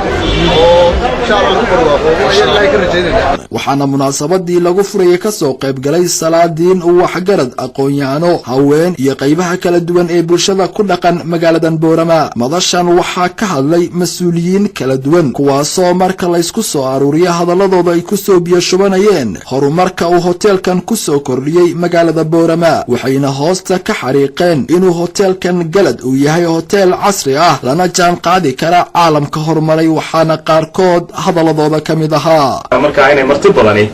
oo insha Allah lagu barwaaqoobo ayaan Ilaahay ka rajaynaynaa. Waxaana munaasabadii lagu furayay kasoo qayb galay salaadiin, waxgarad, aqoon-yahano, haween iyo qaybaha kala duwan ee bulshada ku dhaqan magaaladan Boorama. Madashan waxaa ka hadlay mas-uuliyiin kala duwan, kuwaasoo marka laysku soo aruuriya hadaladooda ay kusoo biyo shubanayeen horumarka uu hoteelkan kusoo kordhiyey magaalada Boorama, waxayna hoosta ka xariiqeen inuu hoteelkan Galad uu yahay hoteel casri ah lana jaan qaadi kara caalamka horumaray. Waxaana qaarkood hadaladooda ka mid ahaa: Markaa inay marti badani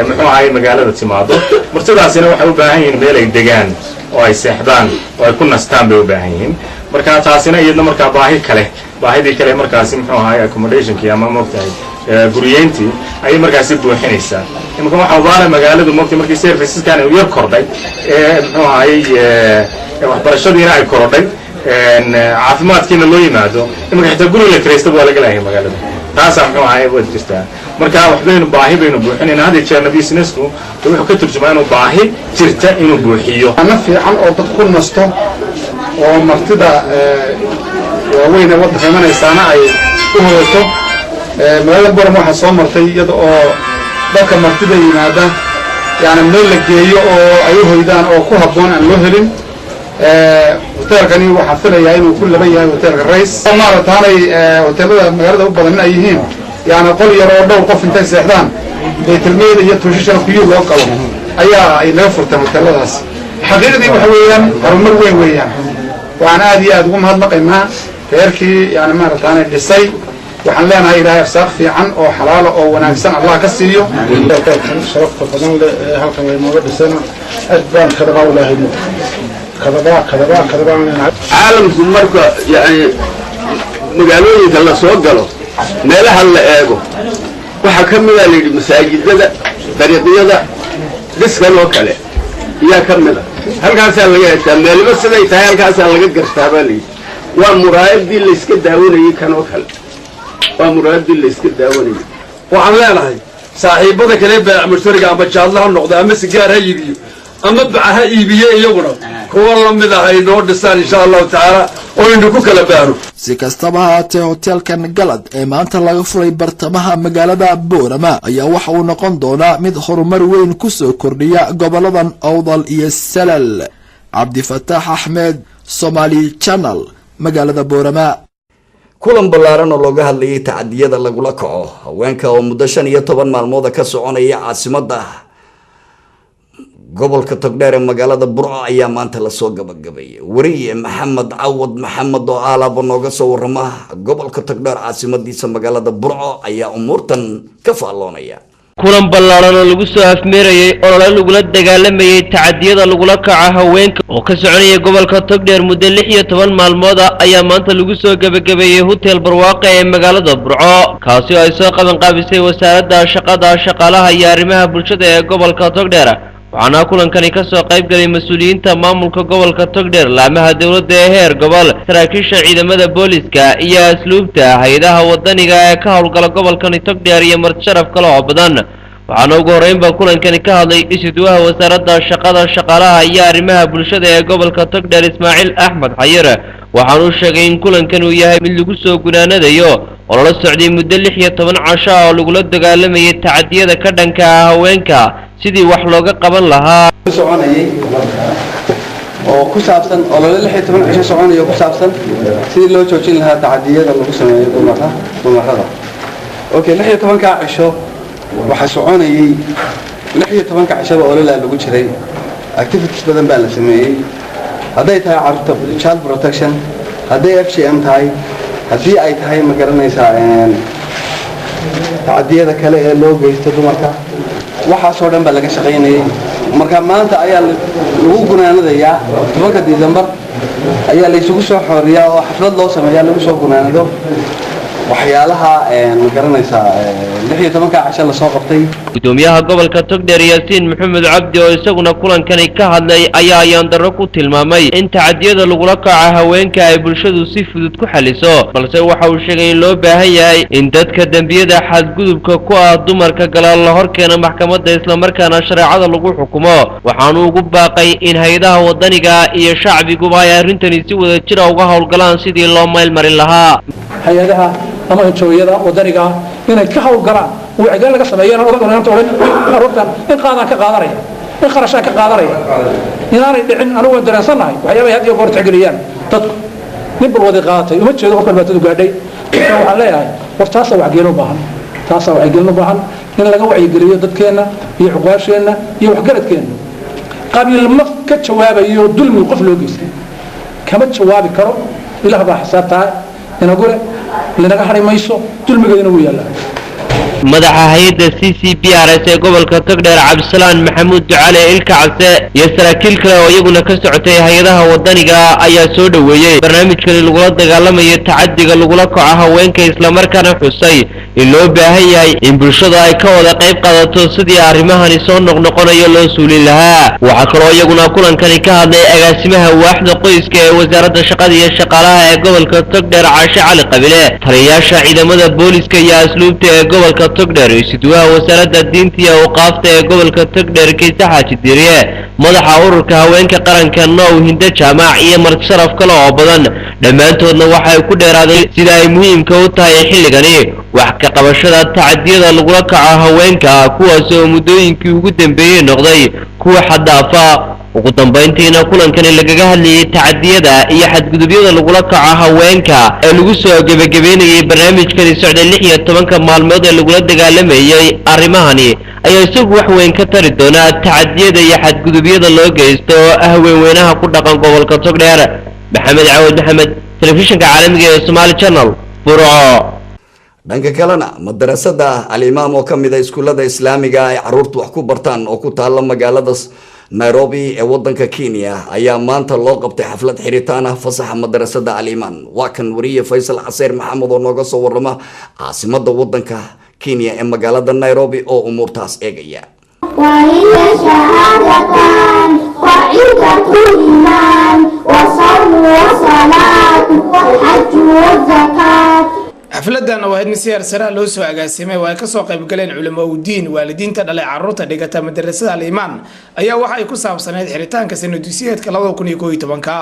muxuu ahay magaalada timaado, martidaasina waxay u baahan yihiin meel ay degaan oo ay seexdaan oo ay ku nastaan bay u baahan yihiin. Marka taasina iyadna markaa baahi kale, baahidii kale markaasi muxuu ahay accommodationkii ama moogtahay guriyeyntii ayay markaasi buuxinaysaa. Imanka waxaa ubaana magaaladu moogtay markii serviceskan uu yar kordhay ee muxuu ahayy waxbarashadiina ay korodhay, caafimaadkiina loo yimaado, imanka xitaa guri la kiraystaba waa laga leeyahay magaalada. Taasaa muxuu ahay waad jirtaa. Marka waxbaynu baahi baynu buuxinayna. Had iyo jeerna businessku wuxuu ka turjumaa inuu baahi jirta inuu buuxiyo. Ana fiican oo dad ku nasto oo martida waaweyn ee waddanka imanaysaana ay u hodato. Magaalada Boorama waxaa soo martay iyada oo dadka martida yimaada yani meel la geeyo oo ay u hoydaan oo ku habboon aan loo helin. Hoteelkani waxaan filayaa inuu ku laban yahay hoteelka Rays, maarataanay hoteelada magaalada u badan in ay yihiin yani qol yar oo dhowr qof intay seexdaan baytilmeyda iyo tuushashana kuyuu loo qabo ayaa ay naga furteen hoteeladaas. Xaqiiqdii waxa weeyaan horumar weyn weeyaan. Waxaan aad iyo aad ugu mahadnaqaynaa reerkii yani maarataanay dhisay. Waxaan leenahay Ilaahay arsaaq fiican oo xalaala oo wanaagsan Allah ka siiyo. Hoteelkan sharafta badan leh ee halkan laynooga dhisayna aad baan kadabaa u laahayno, kadabaa kadabaa kadabaa leenahay. Caalamku marka yani magaalooyinka la soo galo, meelaha la eego waxaa ka mida la yidhi masaajidada, dariiqyada, dhiskan oo kale ayaa ka mid a. Halkaasaa laga heshaa meeliba siday tahay, halkaasaa laga gartaa baa layidhi. Waa muraayadii layska daawanayey, kan oo kale waa muraayadii layska daawanayey. Waxaan leenahay saaxiibada kale baac mushtariga, ama jaadla ha noqdo ama sigaar ha iibiyo ama baca ha iibiye, iyaguna kuwa la mid ah ay noo dhisaan insha Allahu tacaala oo aynu ku kala baahno. Si kastaba haatee, hoteelkan Galad ee maanta laga furay bartamaha magaalada Boorama ayaa waxa uu noqon doonaa mid horumar weyn ku soo kordhiya goboladan Awdal iyo Salal. Cabdifataax Axmed, Somali Channel, magaalada Boorama. Kulan ballaaran oo looga hadlayay tacadiyada lagula kaco haweenka oo muddo 15 maalmooda ka soconaya caasimadda gobolka Togdheer ee magaalada Burco ayaa maanta lasoo gabagabeeyay. Wariye Maxamed Cawad Maxamed oo aalaaba nooga soo warama gobolka Togdheer caasimadiisa magaalada Burco ayaa umuurtan ka faalloonaya. Kulan ballaaran oo lagu soo afmeerayay olole lagula dagaalamayay tacadiyada lagula kaca haweenka oo ka soconaya gobolka Togdheer muddo 16 maalmood ah ayaa maanta lagu soo gebagabeeyey hotel Barwaaqa ee magaalada Burco, kaasi oo ay soo qaban qaabisay wasaaradda shaqada, shaqaalaha iyo arrimaha bulshada ee gobolka Togdheer. Waxaana kulankani ka soo qayb galay mas-uuliyiinta maamulka gobolka Togdheer, laamaha dowladda ee heer gobol, saraakiisha ciidamada booliska iyo asluubta, hay-adaha wadaniga ee ka howlgala gobolkani Togdheer iyo martisharaf kale oo badan. Waxaana ugu horreynba kulankani ka hadlay isuduwaha wasaaradda shaqada, shaqaalaha iyo arrimaha bulshada ee gobolka Togdheer, Ismaaciil Axmed Xayir. Waxaanuu sheegay in kulankan uu yahay mid lagu soo gunaanadayo oo lala socday muddo 16 casho ah oo lagula dagaalamayay tacadiyada ka dhanka ah haweenka, sidii wax looga qaban lahaa. Soconayay oo ku saabsan olole 16 cisho soconaya oo ku saabsan sidii loo joojin lahaa tacadiyada lagu sameeyo dumarada. Okay, 16-kaa cisho waxaa soconayay, 16-ka cishaba ololaa lagu jiray, activities badan baa la sameeyey, hadday tahay carruurta child protection, hadday FGM tahay, haddii ay tahay, ma garanaysaa, tacadiyada kale ee loo geysto dumarka, waxaasoo dhan baa laga shaqaynayay. Marka maanta ayaa lagu gunaanadayaa, 10-ka December ayaa la isugu soo xooriyaa oo xaflad loo sameeyaa lagu soo gunaanado waxyaalaha, ma garanaysaa, 16-ka casho lasoo qabtay. Gudoomiyaha gobolka Togdheer, Yaasiin Maxamed Cabdi, oo isaguna kulankani ka hadlay ayaa ayaandarro ku tilmaamay in tacadiyada lagula kaco haweenka ay bulshadu si fudud ku xaliso, balse waxa uu sheegay in loo baahan yahay in dadka dembiyada xadgudubka ku ah dumarka gala la hor keeno maxkamadda, islamarkaana shareecada lagu xukumo. Waxaanu ugu baaqay in hay-adaha wadaniga iyo shacbiguba ay arrintani si wada jira uga howlgalaan sidii loo maylmarin lahaa. Hay-adaha ama NGO-yada wadaniga inay ka howlgalaan, wacyigelin laga sameeyo, inaan odag inta odhan carruurtan in qaadaan ka qaadanaya, in kharashaan ka qaadanaya, inaanay dhicin. Anigu waan dareensannahay waxyaabay had iyo goor tixgeliyaan dadku. Nin bal wadi qaadatay uma jeedo qofka dhibaatadu gaadhay. Marka waxaan leeyahay, war taasaa wacyigelin u baahan, taasaa wacyigelin u baahan in laga wacyigeliyo dadkeenna iyo cuqaasheenna iyo waxgaradkeenna. Qabiil ma ka jawaabayo dulmi qof loo geystay, kama jawaabi karo. Ilaah baa xisaabtaa inagu leh, linaga hari mayso, dulmigeedina wuu yaallaa. Madaxa hay-adda CCPRS ee gobolka Togdheer, Cabdisalaan Maxamuud Ducale Ilka Case, iyo saraakiil kale oo iyaguna ka socotay hay-adaha wadaniga ayaa soo dhoweeyey barnaamijkani lagula dagaalamayo tacadiga lagula kaco haweenka, islamarkaana xusay in loo baahan yahay in bulshada ay ka wada qayb qaadato sidii arrimahani soo noqnoqonayo loo suulin lahaa. Waxaa kaloo iyaguna kulankani ka hadlay agaasimaha waaxda qoyska ee wasaaradda shaqada iyo shaqaalaha ee gobolka Togdheer, Caashe Cali Qabile, taliyayaasha ciidamada booliska iyo asluubta ee gobolka Togdheer, isuduwaha wasaaradda diinta iyo awqaafta ee gobolka Togdheer, Kayse Xaaji Diiriye, madaxa ururka haweenka qaranka Now, Hinde Jaamac, iyo martisharaf kale oo badan. Dhammaantoodna waxay ku dheeraadeen sida ay muhiimka u tahay xilligani wax ka qabashada tacadiyada lagula kaco haweenka, kuwaas oo muddooyinkii ugu dambeeyey noqday kuwa xaddaafa. Ugu dambayntiina kulankani lagaga hadlayay tacadiyada iyo xadgudubyada lagula kaco haweenka ee lagu soo gebagabeynayay barnaamijkani socday 16-ka maalmood ee lagula dagaalamayay arrimahani ayaa isagu wax weyn ka tari doonaa tacadiyada iyo xadgudubyada loo geysto haweenweynaha ku dhaqan gobolka Togdheer. Maxamed Cawad Maxamed, telefishinka caalamiga ee Somaali Channel, Burco. Dhanka kalena, madarasada Al-Imaam oo ka mid a iskuullada islaamiga ay caruurtu wax ku bartaan oo ku taalla magaalada Nairobi ee wadanka Kenya ayaa maanta loo qabtay xaflad xiritaan ah fasaxa madarasada Al-Imaan. Waa kan wariye Faysal Xaseer Maxamed oo nooga soo warama caasimada wadanka Kenya ee magaalada Nairobi oo umuurtaas eegaya. وهي شهادتان وعدة الإيمان وصوم وصلاة والحج والزكاة. Xafladan oo ahayd mid si heersare loo soo agaasimay oo ay kasoo qaybgaleen culamo udiin, waalidiinta dhalay caruurta dhigata madarasada Al-Imaan, ayaa waxa ay ku saabsaneyd xiritaanka sanadugsiyeedka 2011-ka.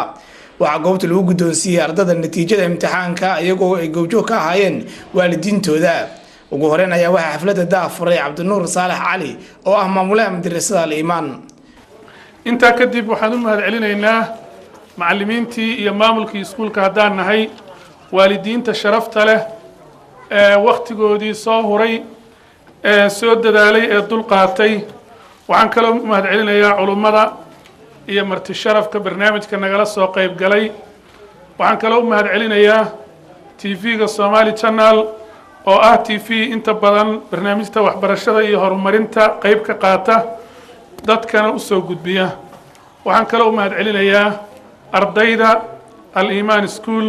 Waxaa goobta lagu guddoonsiiyey ardada natiijada imtixaanka, iyagoo ay goobjoog ka ahaayeen waalidiintooda. Ugu horeyn ayaa waxaa xafladda daafuray Cabdinuur Saalax Cali oo ah maamulaha madarasada Al-Imaan. Intaa kadib, waxaan u mahad celinaynaa macallimiintii iyo maamulkii iskuulka haddaan nahay, waalidiinta sharafta leh ee wakhtigoodii soo huray ee soo dadaalay ee dulqaatay. Waxaan kaloo u mahad celinayaa culummada iyo marti sharafka barnaamijka nagala soo qayb galay. Waxaan kaloo u mahad celinayaa TV-ga Somali Channel oo ah TV inta badan barnaamijta waxbarashada iyo horumarinta qayb ka qaata, dadkana usoo gudbiya. Waxaan kaloo u mahad celinayaa ardayda Al-Imaan School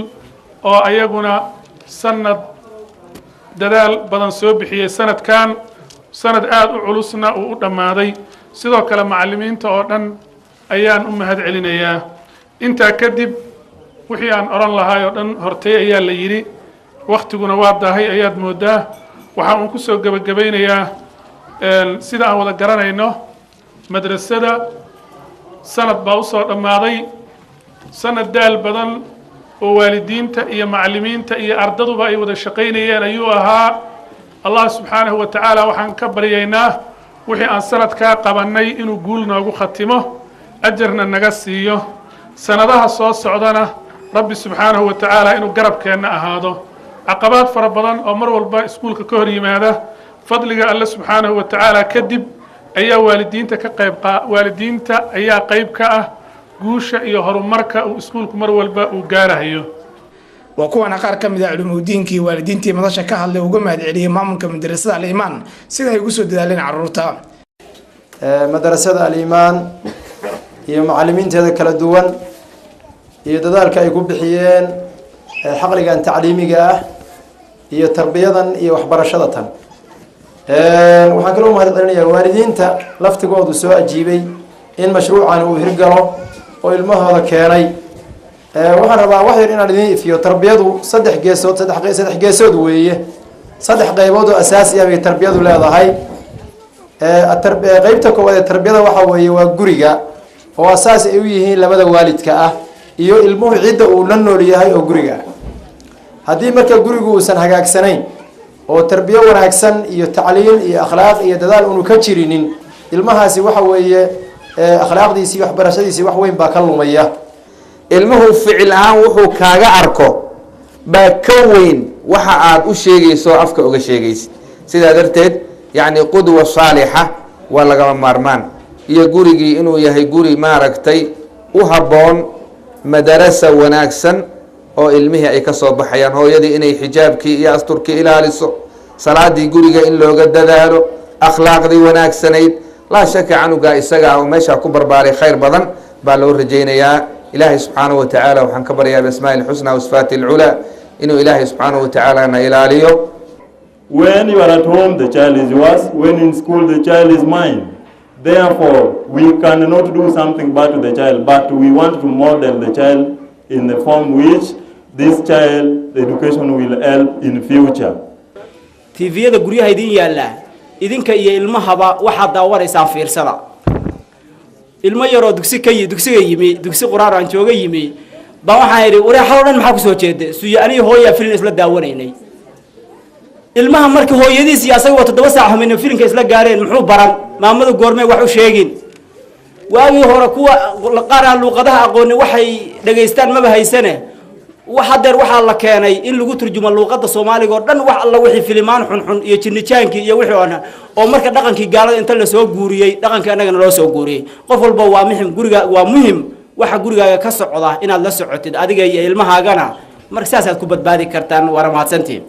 oo ayaguna sanad dadaal badan soo bixiyey, sanadkan sanad aada u culusna uu u dhammaaday. Sidoo kale macallimiinta oo dhan ayaan u mahad celinayaa. Intaa kadib, wixii aan odhan lahaay oo dhan hortay ayaa la yidhi, wakhtiguna waa daahay ayaad moodaa. Waxa uun ku soo gebagabaynayaa, sida aan wada garanayno, madrasada sanad baa usoo dhammaaday, sanad daal badan oo waalidiinta iyo macallimiinta iyo ardaduba ay wada shaqaynayeen ayuu ahaa. Allah subxaanahu wa tacaala waxaan ka baryaynaa wixii aan sanadkaa qabannay inuu guul noogu khatimo, ajarna naga siiyo. Sanadaha soo socdana Rabbi subxaanahu wa tacaala inuu garabkeenna ahaado. Caqabaad fara badan oo mar walba iskuulka ka hor yimaada, fadliga Alle subxaanahu wa tacaala kadib ayaa waalidiinta ka qayb, waalidiinta ayaa qayb ka ah guusha iyo horumarka uu iskuulku mar walba uu gaarahayo. Waa kuwaana qaar ka mid ah culimudiinkii, waalidiintii madasha ka hadlay, uga mahad celiyey maamulka madrasada Al-Iimaan sida ay ugu soo dadaaleen caruurta. Madrasada Al-Iimaan iyo macallimiinteeda kala duwan iyo dadaalka ay ku bixiyeen xaqligan tacliimiga ah iyo tarbiyadan iyo waxbarashada tan. Waxaan kaloo mahad celinayaa waalidiinta laftigoodu soo ajiibay in mashruucan uu hirgalo oo ilmahooda keenay. Waxaan rabaa wax yar inaan idiin ifiyo. Tarbiyadu saddex geesood, saddex geesood weeye, saddex qaybood oo asaasi ah bay tarbiyadu leedahay. Qeybta koowaad ee tarbiyada waxa weeye waa guriga, oo asaas ay u yihiin labada waalidka ah iyo ilmuhu cidda uu la nool yahay oo guriga ah. Haddii marka gurigu uusan hagaagsanayn oo tarbiyo wanaagsan iyo tacliin iyo akhlaaq iyo dadaal unu ka jirinin, ilmahaasi waxa weeye akhlaaqdiisi iyo waxbarashadiisi wax weyn baa ka lumaya. Ilmuhu ficil ahaan wuxuu kaaga arko baa ka weyn waxa aad u sheegayso oo afka uga sheegaysid. Sidaa darteed, yacni, qudwa saalixa waa lagama maarmaan, iyo gurigii inuu yahay guri maaragtay u habboon madarasa wanaagsan oo ilmihii ay ka soo baxayaan. Hooyadii inay xijaabkii iyo asturkii ilaaliso, salaadii guriga in looga dadaalo, akhlaaqdii wanaagsanayd. Laa shaka, canugaa isaga ah oo meeshaa ku barbaaray khayr badan baa loo rajaynayaa. Ilaahay subxaanahu watacaala waxaan ka baryaa biasmaa'i alxusna wa sifaati alculaa inuu Ilaahay subxaanahu watacaala na ilaaliyo. When you are at home, the child is yours. When in school, the child is mine. Therefore, we cannot do something bad to the child, but we want to model the child in the form which this child, the education will help in future. TV-yada guryaha idin yaallaa, idinka iyo ilmahaba waxaad daawanaysaan fiirsada. Ilmo yaroo dugsi ka dugsiga yimi, dugsi qur-aan aan jooga yimi baa waxaan idhi, "Wareexadoo dhan maxaa kusoo jeeda?" Suyo aniga hooyaa filin isla daawanaynay. Ilmaha marka hooyadiis iyo asaga waa 7 saac hamayna filinka isla gaareen, muxuu baran? Maamadu goormee wax u sheegin? Waagii hore kuwa qaar aan luuqadaha aqoonin waxay dhegaystaan maba haysane. Wax hadeer waxaa la keenay in lagu turjumo luuqadda Soomaaliga oo dhan, wax alla wixii filimaan xunxun iyo jinnijaankii iyo wixii oo dhan, oo marka dhaqankii gaalada inta lasoo guuriyey dhaqankii annagana loo soo guuriyey. Qof walba waa muhim guriga, waa muhim waxa gurigaaga ka socda inaad la socotid, adiga iyo ilmahaagana. Marka saasaad ku badbaadi kartaan. Waana mahadsantihin.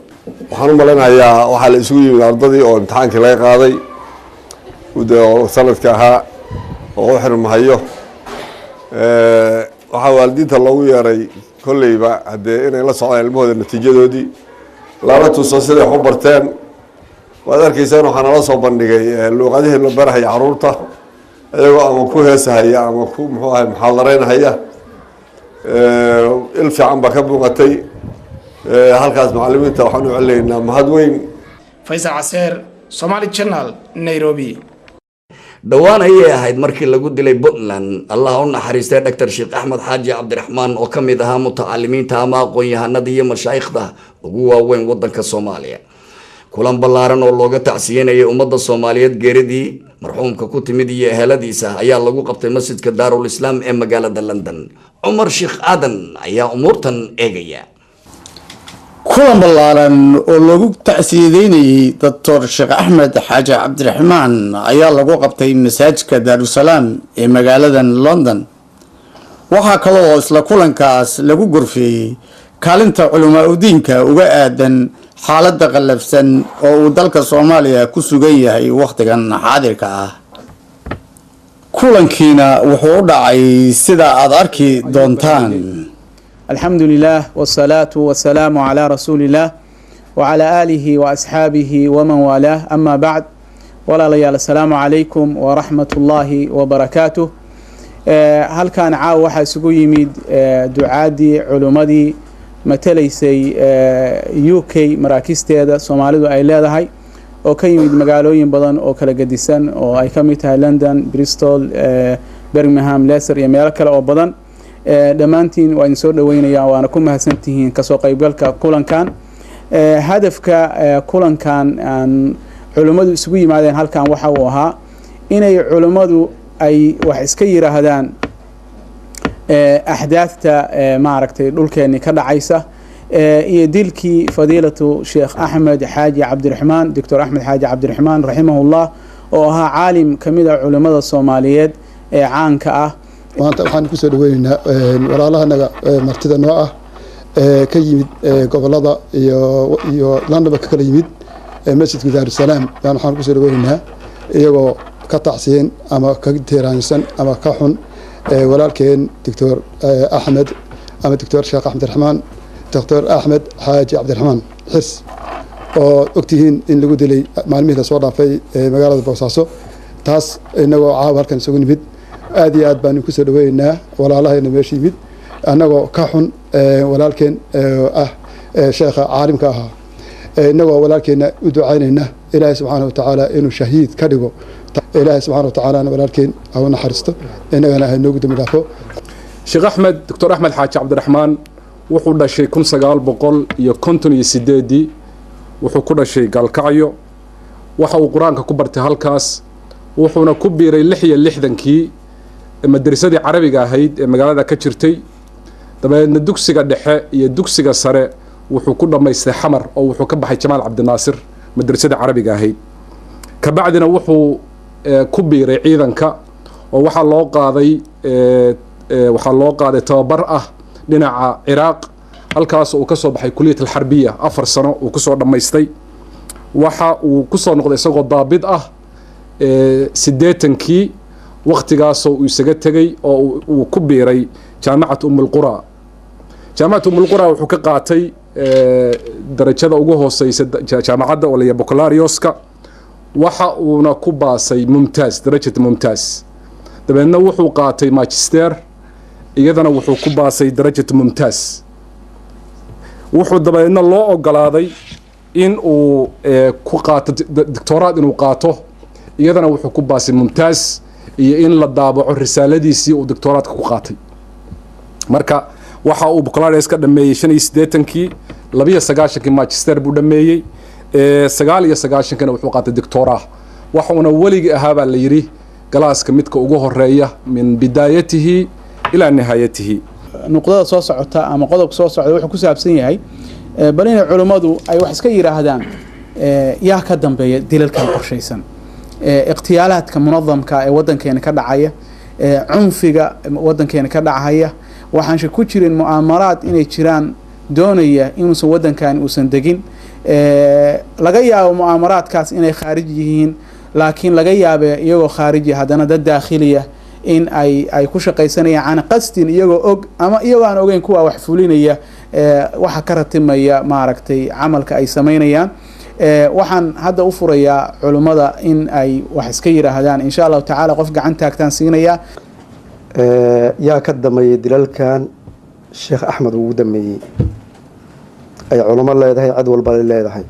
Waxaan u malaynayaa waxaa la isugu yimid ardadii oo imtixaankii laga qaaday de oo sanadka ahaa oo u xirmahayo. Waxaa waalidiinta loogu yeeray kolleyba haddee inay la socdaan ilmahooda natiijadoodii, lana tuso siday wax u barteen. Waad arkaysaan, waxaa nala soo bandhigay luuqadihii la barahaya carruurta, iyagoo ama ku heesahaya ama ku muxuu ahay muxaadaraynahaya. Il fiican baa ka muuqatay halkaas. Macallimiinta waxaan u celinaynaa mahad weyn. Faysal Caseer, Somali Channel, Nairobi. Dhowaan ayay ahayd markii lagu dilay Puntland, Allah u naxariistay, Dr Sheekh Axmed Xaaji Cabdiraxmaan oo ka mid ahaa mutacalimiinta ama aqoon-yahanada iyo mashaayikhda ugu waaweyn wadanka Soomaaliya. Kulan ballaaran oo looga tacsiyenayay ummadda Soomaaliyeed geeridii marxuumka ku timid iyo eheladiisa ayaa lagu qabtay masjidka Daarul Islaam ee magaalada London. Cumar Sheekh Aadan ayaa umuurtan eegaya. Kulan ballaaran oo loogu tacsiyadeynayay Doctor Sheekh Axmed Xaaji Cabdiraxmaan ayaa lagu qabtay masaajidka Daarusalaam ee magaaladan London. Waxaa kale oo isla kulankaas lagu gorfeeyey kaalinta culamaa udiinka uga aadan xaaladda qallafsan oo uu dalka Soomaaliya ku sugan yahay wakhtigan xaadirka ah. Kulankiina wuxuu u dhacay sida aad arki doontaan. الحمد لله والصلاة والسلام على رسول الله وعلى آله وأصحابه ومن والاه، أما بعد. Walaalayaal, assalaamu calaykum waraxmatullaahi wabarakaatuh. Halkan caawa waxaa isugu yimid ducaadii, culimmadii matalaysay UK maraakisteeda Soomaalidu ay leedahay, oo ka yimid magaalooyin badan oo kala gedisan, oo ay ka mid tahay London, Bristol, Birmingham, Leicester iyo meelo kale oo badan. Dhammaantiin waa idin soo dhaweynayaa, waana ku mahadsantihiin kasoo qaybgalka kulankan. Hadafka kulankan aan culimmadu isugu yimaadeen halkan waxa uu ahaa inay culimmadu ay wax iska yiraahdaan axdaafta maaragtay dhulkeenni ka dhacaysa iyo dilkii fadiilatu Sheekh Axmed Xaaji Cabdiraxmaan, Doctor Axmed Xaaji Cabdiraxmaan raximahullah, oo ahaa caalim ka mid a culimmada Soomaaliyeed ee caanka ah. Maanta waxaan kusoo dhaweyneynaa walaalahanaga martida noo ah ee ka yimid gobolada iyo Londonba ka kala yimid masjidka Daarusalaam baan waxaan kusoo dhaweyneynaa iyagoo ka tacsiyeen ama ka tiiraansan ama ka xun walaalkeen Doctor Axmed ama Doctor Sheekh Axmed Raxmaan, Doctor Axmed Xaaji Cabdiraxmaan Xis, oo ogtihiin in lagu dilay maalmihii lasoo dhaafay magaalada Boosaaso. Taas inagoo caawa halkan isugu nimid, aad iyo aad baan kusoo dhaweyneynaa walaalahayna meesha yimid, annagoo ka xun walaalkeen ah sheekha caalimka ahaa, innagoo walaalkeenna u ducaynayna Ilaahay subxaana wa tacaala inuu shahiid ka dhigo. Ilaahay subxaana wa tacaalana walaalkeen ha u naxariisto, innagana ha inoogu dambi dhaafo. Sheekh Axmed, Doctor Axmed Xaaji Cabdiraxmaan, wuxuu dhashay 1958-dii. Wuxuu ku dhashay Gaalkacyo. Waxa uu Qur-aanka ku bartay halkaas, wuxuuna ku biiray 66-kii madrasadii Carabiga ahayd ee magaalada ka jirtay. Dabadeedna dugsiga dhexe iyo dugsiga sare wuxuu ku dhammaystay Xamar, oo wuxuu ka baxay Jamaal Cabdinaasir madrasadii Carabiga ahayd. Kabacdina wuxuu ku biiray ciidanka, oo waxaa loo qaaday tababar ah dhinaca Ciraaq, halkaas uu ka soo baxay kuliyat alxarbiya, 4 sano uu kusoo dhammaystay. Waxa uu kusoo noqday isagoo daabid ah 80-kii, waktigaasoo uu isaga tegey oo uu ku biiray Jaamacat Umulqura. Jaamacat Umulqura wuxuu ka qaatay darajada ugu hooseysa jaamacadda oo la baccalaureate-ka, waxa uuna ku baasay mumtaaz, darajat mumtaaz. Dabeedna wuxuu qaatay magister, iyadana wuxuu ku baasay darajat mumtaaz. Wuxuu dabadeedna loo ogolaaday in uu ku qaato doctoraad inuu qaato, iyadana wuxuu ku baasay mumtaaz, iyo in la daabaco risaaladiisii uu doctoraadka ku qaatay. Marka waxa uu baccalaureate ka dhameeyey 85-kii, 92-kii magister buu dhameeyey, 99-kina wuxuu qaatay doctora. Waxuuna weligii ahaa baa la yidhi galaaska midka ugu horeeya min bidaayatihi ilaa nihaayatihi. Nuqdada soo socota ama qodobka soo socda wuxuu ku saabsan yahay bal inay culummadu ay wax iska yidhaahdaan yaa ka dambeeya dilalkan qorshaysan, ikhtiyaalaadka munadamka ee waddankeena ka dhacaya, cunfiga waddankeena ka dhacaya. Waxaanse ku jirin mu'aamaraad inay jiraan doonaya inuusan waddankani uusan degin. Laga yaabo mu'aamaraadkaas inay khaarij yihiin, laakiin laga yaabe iyagoo khaariji haddana dad daakhiliya in ay ku shaqaysanayaan can qasdin, iyagoo og ama iyagoo aan ogeyn kuwa wax fulinaya waxa ka ratimaya maaragtay camalka ay samaynayaan. Waxaan hadda u furayaa culummada in ay wax iska yidhaahdaan, insha Allahu tacaala. Qof gacan taagtaan siinayaa. Yaa ka dameeyey dilalkan Sheekh Axmed ugu dameeyey ay culummo leedahay, cid walba leedahay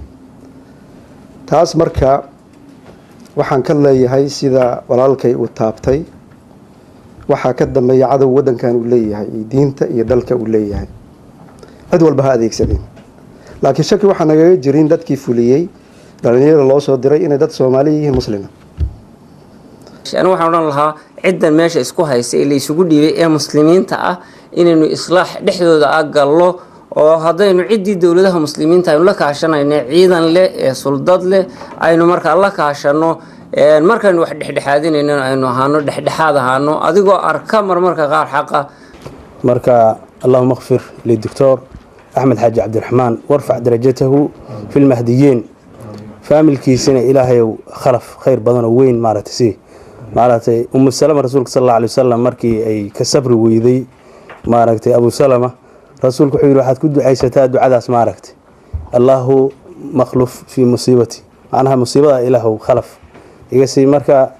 taas? Marka waxaan ka leeyahay sida walaalkay uu taabtay, waxaa ka dambeeya cadow waddankan uu leeyahay iyo diinta iyo dalka uu leeyahay, cid walba ha adeegsadeen. Laakiin shaki waxaa nagaga jirin dadkii fuliyey, dhalinyarada loo soo diray, inay dad Soomaali yihiin, muslima. Anigu waxaan odhan lahaa ciddan meesha isku haysa ee la isugu dhiibay ee muslimiinta ah inaynu islaax dhexdooda ah gallo, oo haddaynu ciddii dowladaha muslimiinta aynu la kaashanayno, ciidan leh ee suldad leh aynu markaa la kaashano. Markaynu wax dhexdhexaadinayno aynu ahaano dhexdhexaad ahaano, adigoo arka marmarka qaar xaqa. Marka اللهم اغفر للدكتور أحمد حاج عبد الرحمن وارفع درجته في المهديين. Faamilkiisina Ilaahayow khalaf khayr badan oo weyn maaragtay si maaragtay Umu Salama, rasuulka sal Alla alay wasalam markii ay ka sabri weyday maaragtay Abu Salama, rasuulku wuxuu yidhi: "Waxaad ku ducaysataa ducadaas maaragtay, اللهم اخلف في مصيبتي." Macnaha musiibada Ilaahow khalaf. Iga sii. Marka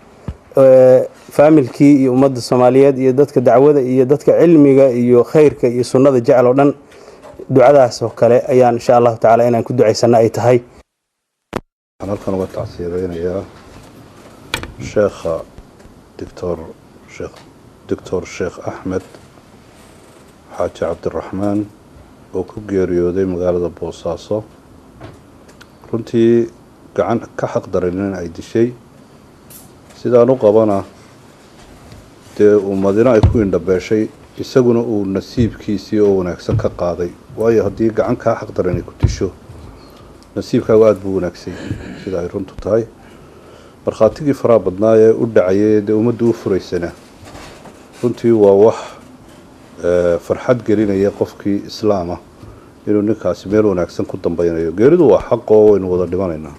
faamilkii iyo ummadda Soomaaliyeed iyo dadka dacwada iyo dadka cilmiga iyo khayrka iyo sunnada jecel oo dhan, ducadaas oo kale ayaan insha Allahu tacaala inaan ku ducaysano ay tahay. Waxaan halkan uga tacsiyadeynayaa sheekha Doctor Sheekh, Doctor Sheekh Axmed Xaaji Cabdiraxmaan oo ku geeriyooday magaalada Boosaaso. Runtii gacan ka xaq daran ay dishay, sidaan u qabana dee ummadina ay ku indhabeeshay, isaguna uu nasiibkiisii oo wanaagsan ka qaaday, waayo haddii gacan kaa xaq daran ay ku disho, nasiibkaagu aada buu wanaagsay. Sida ay runtu tahay, markhaatigii faraha badnaa ee u dhacayay dee ummaddu u furaysana runtii waa wax farxad gelinaya qofkii islaama inuu ninkaasi meel wanaagsan ku dambeynayo. Geeridu waa xaqoo waynu wada dhimanaynaa,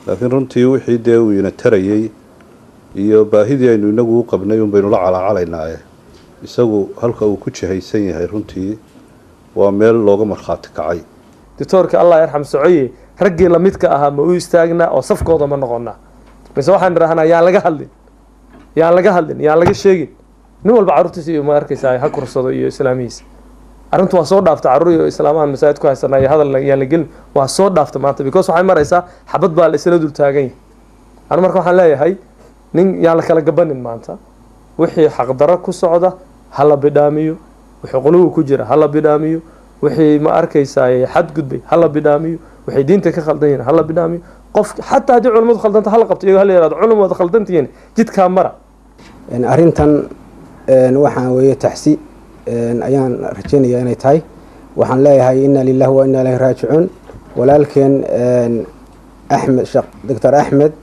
laakiin runtii wixii dee uu ina tarayay iyo baahidii aynu inagu u qabnay un baynu la calaacalaynaaye, isagu halka uu ku jihaysan yahay runtii waa meel looga markhaati kacay. Doctoorka Allah yarxam socoye, raggii lamidka ahaa ma u istaagnaa oo safkooda ma noqonaa, mise waxaan idhahnaa yaan laga hadlin, yaan laga hadlin, yaan laga sheegin, nin walba carruurtiisa iyo ma arkaysaa ha kursado iyo islaamihiisa? Arrintu waa soo dhaafta carruur iyo islaamahan masaajid ku haysanaa iyo hadal yaan la gelin, waa soo dhaafta maanta, because waxay maraysaa xabad baa la isla dul taagan yahay. Anu marka waxaan leeyahay, nin yaan la kala gabanin maanta. Wixii xaqdarro ku socda ha la bidhaamiyo, wixii quluwi ku jira ha la bidhaamiyo, wixii ma arkaysaa xadgudbay ha la bidhaamiyo, wixii diinta ka khaldan yihiin ha la bidhaamiyo. Qof xataa haddii culimmadu khaldanta hala qabto, iyagoo hala yihahdo culum waad khaldantihiin, jidkaa mara. Arrintan waxaan weeye taxsi ayaan rajeynayaa inay tahay. Waxaan leeyahay inna lillahi wa inna ilayhi raajicuun. Walaalkeen Axmed Sheekh, Doctor Axmed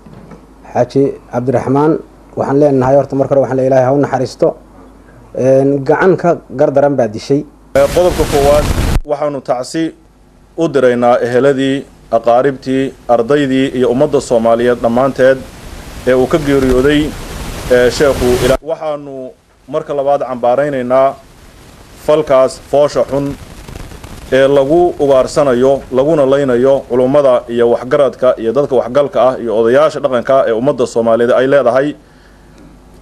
Xaaji Cabdiraxmaan, waxaan leenahay horta marka hore waxaan leeyahay Ilahay ha u naxariisto, gacan ka gardaran baa dishay. Qodobka koowaad, waxaanu tacsi u diraynaa eheladii, aqaaribtii, ardaydii iyo ummadda Soomaaliyeed dhammaanteed ee uu ka geeriyooday sheekhu. Waxaanu marka labaad cambaaraynaynaa falkaas foosha xun ee lagu ugaarsanayo laguna laynayo culummada iyo waxgaradka iyo dadka waxgalka ah iyo odayaasha dhaqanka ee ummadda Soomaaliyeed ay leedahay,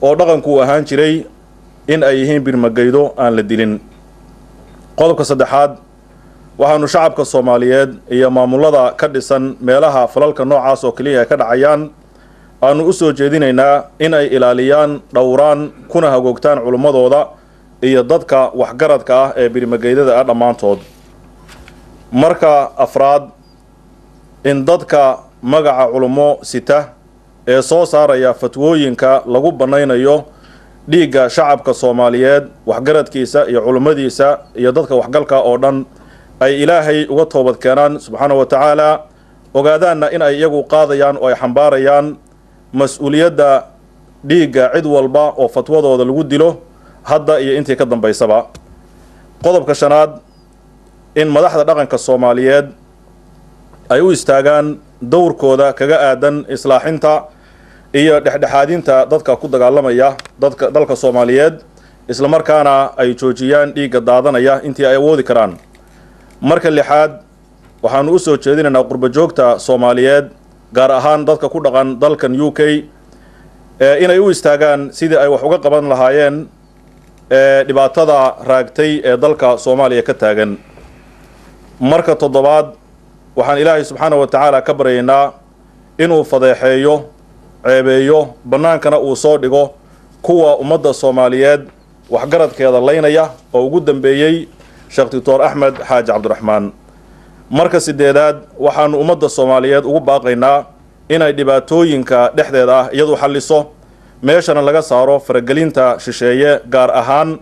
oo dhaqanku uu ahaan jiray in ay yihiin birmagaydo aan la dilin. Qodobka saddexaad, waxaanu shacabka Soomaaliyeed iyo maamulada ka dhisan meelaha falalka noocaas oo keliya ay ka dhacayaan aanu u soo jeedinaynaa in ay ilaaliyaan, dhowraan kuna hagoogtaan culummadooda iyo dadka waxgaradka ah ee birmageydada ah dhammaantood. Marka afraad, in dadka magaca culummo sita ee soo saaraya fatwooyinka lagu bannaynayo dhiigga shacabka Soomaaliyeed, waxgaradkiisa iyo culummadiisa iyo dadka waxgalka oo dhan, ay Ilaahay uga toobad keenaan subxaana wa tacaala, ogaadaanna in ay iyagu qaadayaan oo ay xambaarayaan mas-uuliyadda dhiigga cid walba oo fatwadooda lagu dilo hadda iyo intii ka dambaysaba. Qodobka shanaad, in madaxda dhaqanka Soomaaliyeed ay u istaagaan dowrkooda kaga aadan islaaxinta iyo dhexdhexaadinta dadka ku dagaalamaya dadka dalka Soomaaliyeed, islamarkaana ay joojiyaan dhiigga daadanaya intii ay awoodi karaan. Marka lixaad, waxaanu u soo jeedinaynaa qurbo joogta Soomaaliyeed, gaar ahaan dadka ku dhaqan dalkan UK, inay u istaagaan sidii ay wax uga qaban lahaayeen dhibaatada raagtay ee dalka Soomaaliya ka taagan. Marka toddobaad, waxaan Ilaahay subxaana wa tacaala ka baryaynaa inuu fadeexeeyo, ceebeeyo, bannaankana uu soo dhigo kuwa ummadda Soomaaliyeed waxgaradkeeda laynaya oo ugu dambeeyey Sheekh Doctor Axmed Xaaji Cabdiraxmaan. Marka sideedaad, waxaanu ummadda Soomaaliyeed ugu baaqaynaa inay dhibaatooyinka dhexdeeda ah iyadu xalliso, meeshana laga saaro faragelinta shisheeye, gaar ahaan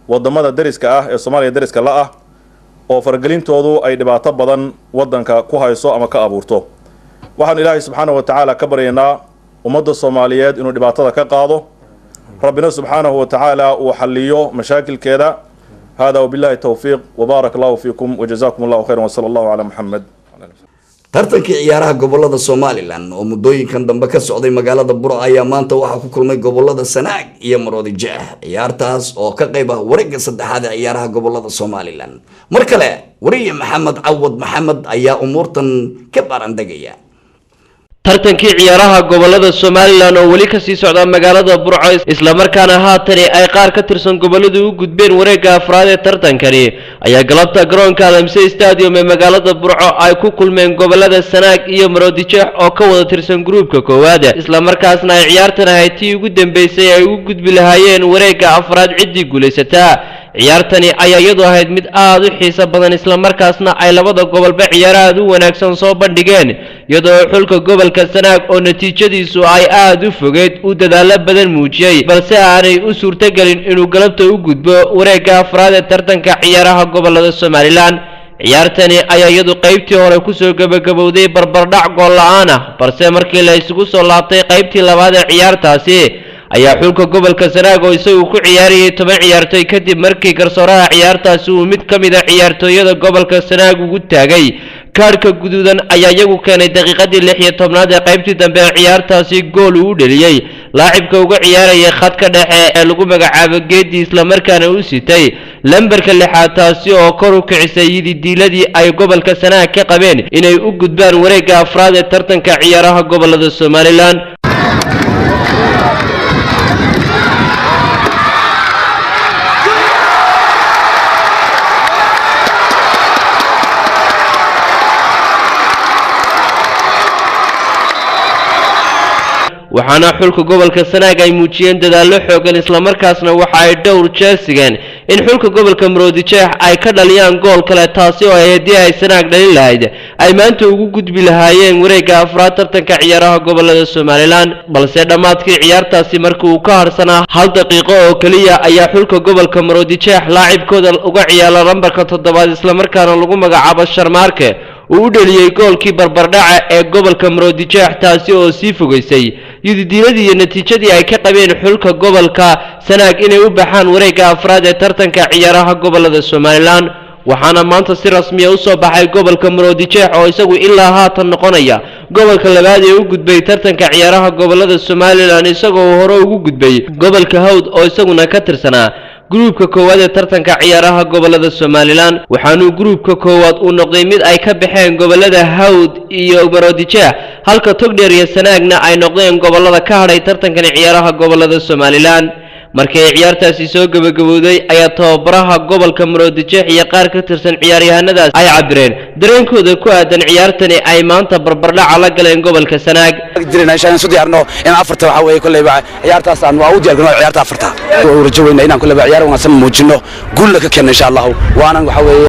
wadamada deriska ah ee Soomaaliya deriska la ah, oo faragelintoodu ay dhibaato badan waddanka ku hayso ama ka abuurto. Waxaanu Ilaahay subxaana wa tacaala ka baryaynaa ummadda Soomaaliyeed inuu dhibaatada ka qaado, Rabbina subxaanahu wa tacaala uu xalliyo mashaakilkeeda. Hada wabillahi towfiiq, wbaarak allahu fiikum wajazaakum allahu khayran, wsala allahu calaa Muxamed. Tartankii ciyaaraha gobolada Somalilan oo muddooyinkan dambe ka socday magaalada Burco ayaa maanta waxaa ku kulmay gobolada Sanaag iyo Maroodi Jeex, ciyaartaas oo ka qayb ah wareegga saddexaad ee ciyaaraha gobolada Somalilan. Mar kale wariye Maxamed Cawad Maxamed ayaa umuurtan ka baarandegaya. Tartankii ciyaaraha gobolada Somaliland oo weli kasii socda magaalada Burco, islamarkaana haatani ay qaar ka tirsan goboladu u gudbeen wareegga afraad ee tartankani, ayaa galabta garoonka Alamse Stadium ee magaalada Burco ay ku kulmeen gobolada Sanaag iyo Maroodijeex oo ka wada tirsan gruubka koowaad, islamarkaasna ay ciyaartan ahayd tii ugu dambeysay ay ugu gudbi lahaayeen wareegga afraad ciddii guulaysataa. Ciyaartani ayaa iyadu ahayd mid aada u xiiso badan, islamarkaasna ay labada gobolba ciyaaro aada u wanaagsan soo bandhigeen, iyadoo xulka gobolka Sanaag oo natiijadiisu ay aada u fogeyd uu dadaalo badan muujiyey, balse aanay u suurtogelin inuu galabta u gudbo wareegga afraad ee tartanka ciyaaraha gobolada Somaliland. Ciyaartani ayaa iyadu qaybtii hore kusoo gebagabowday barbardhac gool la-aan ah, balse markii la isugu soo laabtay qaybtii labaad ee ciyaartaasi ayaa xulka gobolka Sanaag oo isagu ku ciyaarayay 10 ciyaartooy kadib markii garsooraha ciyaartaasi uu mid ka mid a ciyaartooyada gobolka Sanaag ugu taagay kaadhka guduudan, ayaa iyagu keenay daqiiqadii 16aad ee qaybtii dambe ee ciyaartaasi gool uu u dheliyey laacibka uga ciyaarayay khadka dhexe ee lagu magacaabo Geedi, islamarkaana u sitay lambarka 6aad, taasi oo kor u kicisay yididiiladii ay gobolka Sanaag ka qabeen inay u gudbaan wareegga afraad ee tartanka ciyaaraha gobolada Somaliland. Waxaana xulka gobolka Sanaag ay muujiyeen dadaallo xoogan, islamarkaasna waxa ay dhowr jeer sigeen in xulka gobolka Maroodijeex ay ka dhaliyaan gool kale, taasi oo ay haddii ay Sanaag dhalin lahayd ay maanta ugu gudbi lahaayeen wareegga afraad tartanka ciyaaraha gobolada Somaliland. Balse dhammaadkii ciyaartaasi markii uu ka harsanaa 1 daqiiqo oo keliya ayaa xulka gobolka Maroodijeex laacibkooda uga ciyaara lambarka 7aad, islamarkaana lagu magacaabo Sharmaarke, uu u dheliyey goolkii barbardhaca ee gobolka Maroodijeex, taasi oo sii fogeysay yudidiiladii iyo natiijadii ay ka qabeen xulka gobolka Sanaag inay u baxaan wareegga afraad ee tartanka ciyaaraha gobolada Somaliland. Waxaana maanta si rasmiya u soo baxay gobolka Maroodijeex oo isagu ilaa haatan noqonaya gobolka labaad ee u gudbay tartanka ciyaaraha gobolada Somaliland, isagoo hore ugu gudbay gobolka Hawd oo isaguna ka tirsanaa gruubka koowaad ee tartanka ciyaaraha gobolada Somaliland. Waxaanuu gruubka koowaad uu noqday mid ay ka baxeen gobolada Hawd iyo Maroodijeex, halka Togdheer iyo Sanaagna ay noqdeen gobolada ka hadhay tartankan ciyaaraha gobolada Somaliland. Markii ay ciyaartaasi soo gebagabowday ayaa tababaraha gobolka Maroodijeex iyo qaar ka tirsan ciyaaryahanadaas ay cabireen dareenkooda ku aadan ciyaartani ay maanta barbardhaca la galeen gobolka Sanaag. Isu diyaarno in afarta waxa weeye kolleyba ciyaartaas aan waa u diyaargarno ciyaarta afarta. Rajo weyna inaan kolleyba ciyaar wanaagsan muujino, guulna ka keenno insha Allahu, waanan waxa weeye.